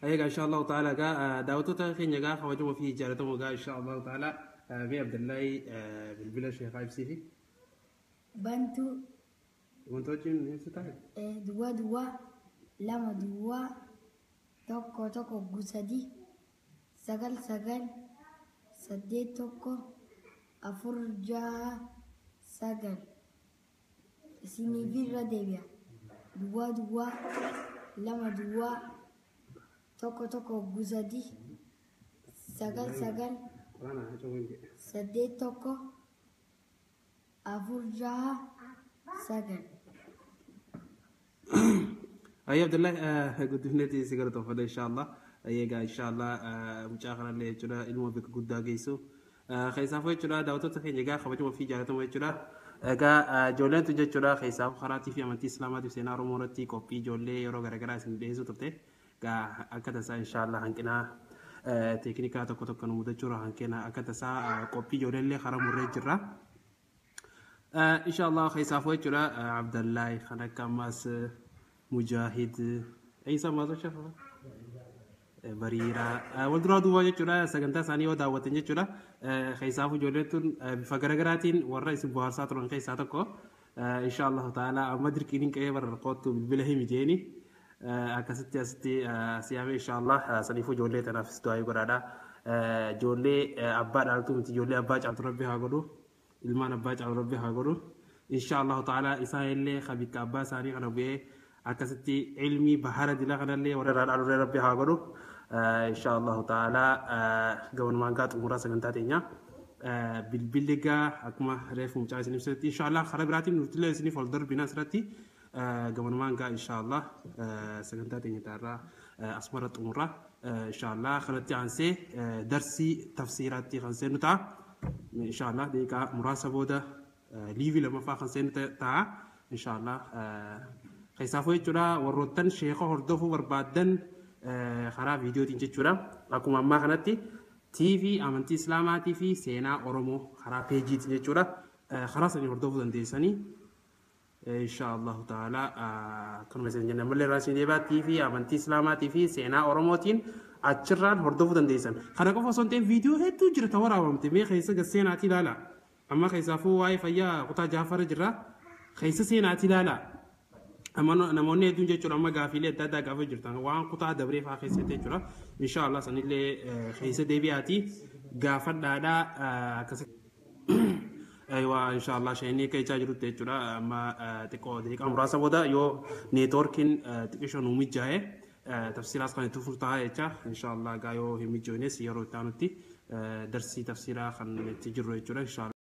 Egaa insha Allahu ta'ala egaa daawwattoota keenya egaa kabajamoo fi jaallatamoo egaa insha Allahu ta'ala mee Abdullahi bilbila sheekaa ibsiifi. Bantuu Wanta wajjin ibsi taa'e. Duwwaa duwwaa lama duwwaa tokko tokko sadi 9 9 8 1 4 6 9 isiniif irra deebi'a. Duwwaa duwwaa lama duwwaa tokko tokko sadi 9 9 8 1 4 6 9. Ayyi Abdullahi guddifneeti si galatoomfadha insha Allah. Egaa insha Allah mucaa kanallee jechuudha ilma bakka guddaa geessu. Keessaafuu jechuudha daawwattoota keenya egaa kabajamoo fi jaallatamoo jechuudha. Egaa ijoolleen tun jechuudha keessaafuu karaatii fi amantii Islaamaatiif seenaa Oromoo irratti qophii ijoollee yeroo garaagaraa isin dhiyeessuu turte. Egaa akka tasaa insha Allah hanqina teeknikaa tokko tokko nu mudachuudha hanqina akka tasaa qophii ijoollee illee karaa murree jirra. Insha Allah keessaafuu jechuudha Abdallahi kan akka ammaas Mujaahid Eessa maasoo shafafa? Bariiraa wal duraa duubaa jechuudha sagantaa isaanii yoo daawwatan jechuudha keessaafuu ijoolleen tun bifa garaagaraatiin warra isin bohaarsaa turan keessaa tokko insha Allahu ta'ala amma dirqiin hin qe'ee barra qoottu bilbila himi jeeni akkasitti asitti siyaame insha Allah saniifuu ijoollee tanaafis du'aa godhaadha ijoollee abbaa dhaaltuu miti ijoollee abbaa caaltu rabbi haa godhu ilmaan abbaa caaltu rabbi haa godhu Insha Allahu ta'ala isaan illee kabikka abbaa isaanii kana bu'ee akkasitti ilmii bahara dila kanallee warra irraa dhaalurree rabbi haa godhu. Insha Allahu ta'ala gabanumaan gaa xumuraa sagantaa teenya. Bilbilli gaa akkuma reefu mucaa isin ibsatti insha Allah karaa biraatiin nutillee isiniif ol darbina asirratti gabanumaan gaa insha Allah sagantaa teenya taarraa asumarra xumuraa. Insha Allah kanatti aansee darsii tafsiiraatti kan seennu ta'a. Insha Allah daqiiqaa muraasa booda liivii lamaffaa kan seennu ta'a. Insha Allah keessaafuu jechuudha warroottan sheeka hordofuu barbaaddan karaa viidiyootiin jechuudha. Akkuma ammaa kanatti TV amantii Islaamaatii fi seenaa Oromoo karaa peejiitiin jechuudha. Karaa sanii hordofuu dandeessanii. Insha Allahu ta'ala akkanuma isin jenna malee irraa isin deebi'a TV amantii Islaamaatii fi seenaa Oromootiin achirraan hordofuu dandeessan. Kana qofa osoo hin ta'in viidiyoo hedduu jira ta waraabamte mee keessa gad seenaatii ilaala. Amma keessaafuu waa'ee fayyaa kutaa jaaffara jira. Keessa seenaatii ilaala. Amma namoonni hedduun jechuudha amma gaafiilee adda addaa gaafa jirtan waan kutaa dabree fa'aa keessatti jechuudha. Insha Allah sanillee keessa deebi'aatii gaafadhaadhaa akkasitti. Aywa insha Allah shayinii akka jechaa jirutti jechuudha amma xiqqoo daqiiqaa muraasa booda yoo neetwoorkiin xiqqisho nu mijaa'e tafsiiraas kan itti furtaa jecha insha Allah gaa yoo hin mijoofnes yeroo itti aanutti darsii tafsiiraa kan itti jirru jechuudha insha Allah.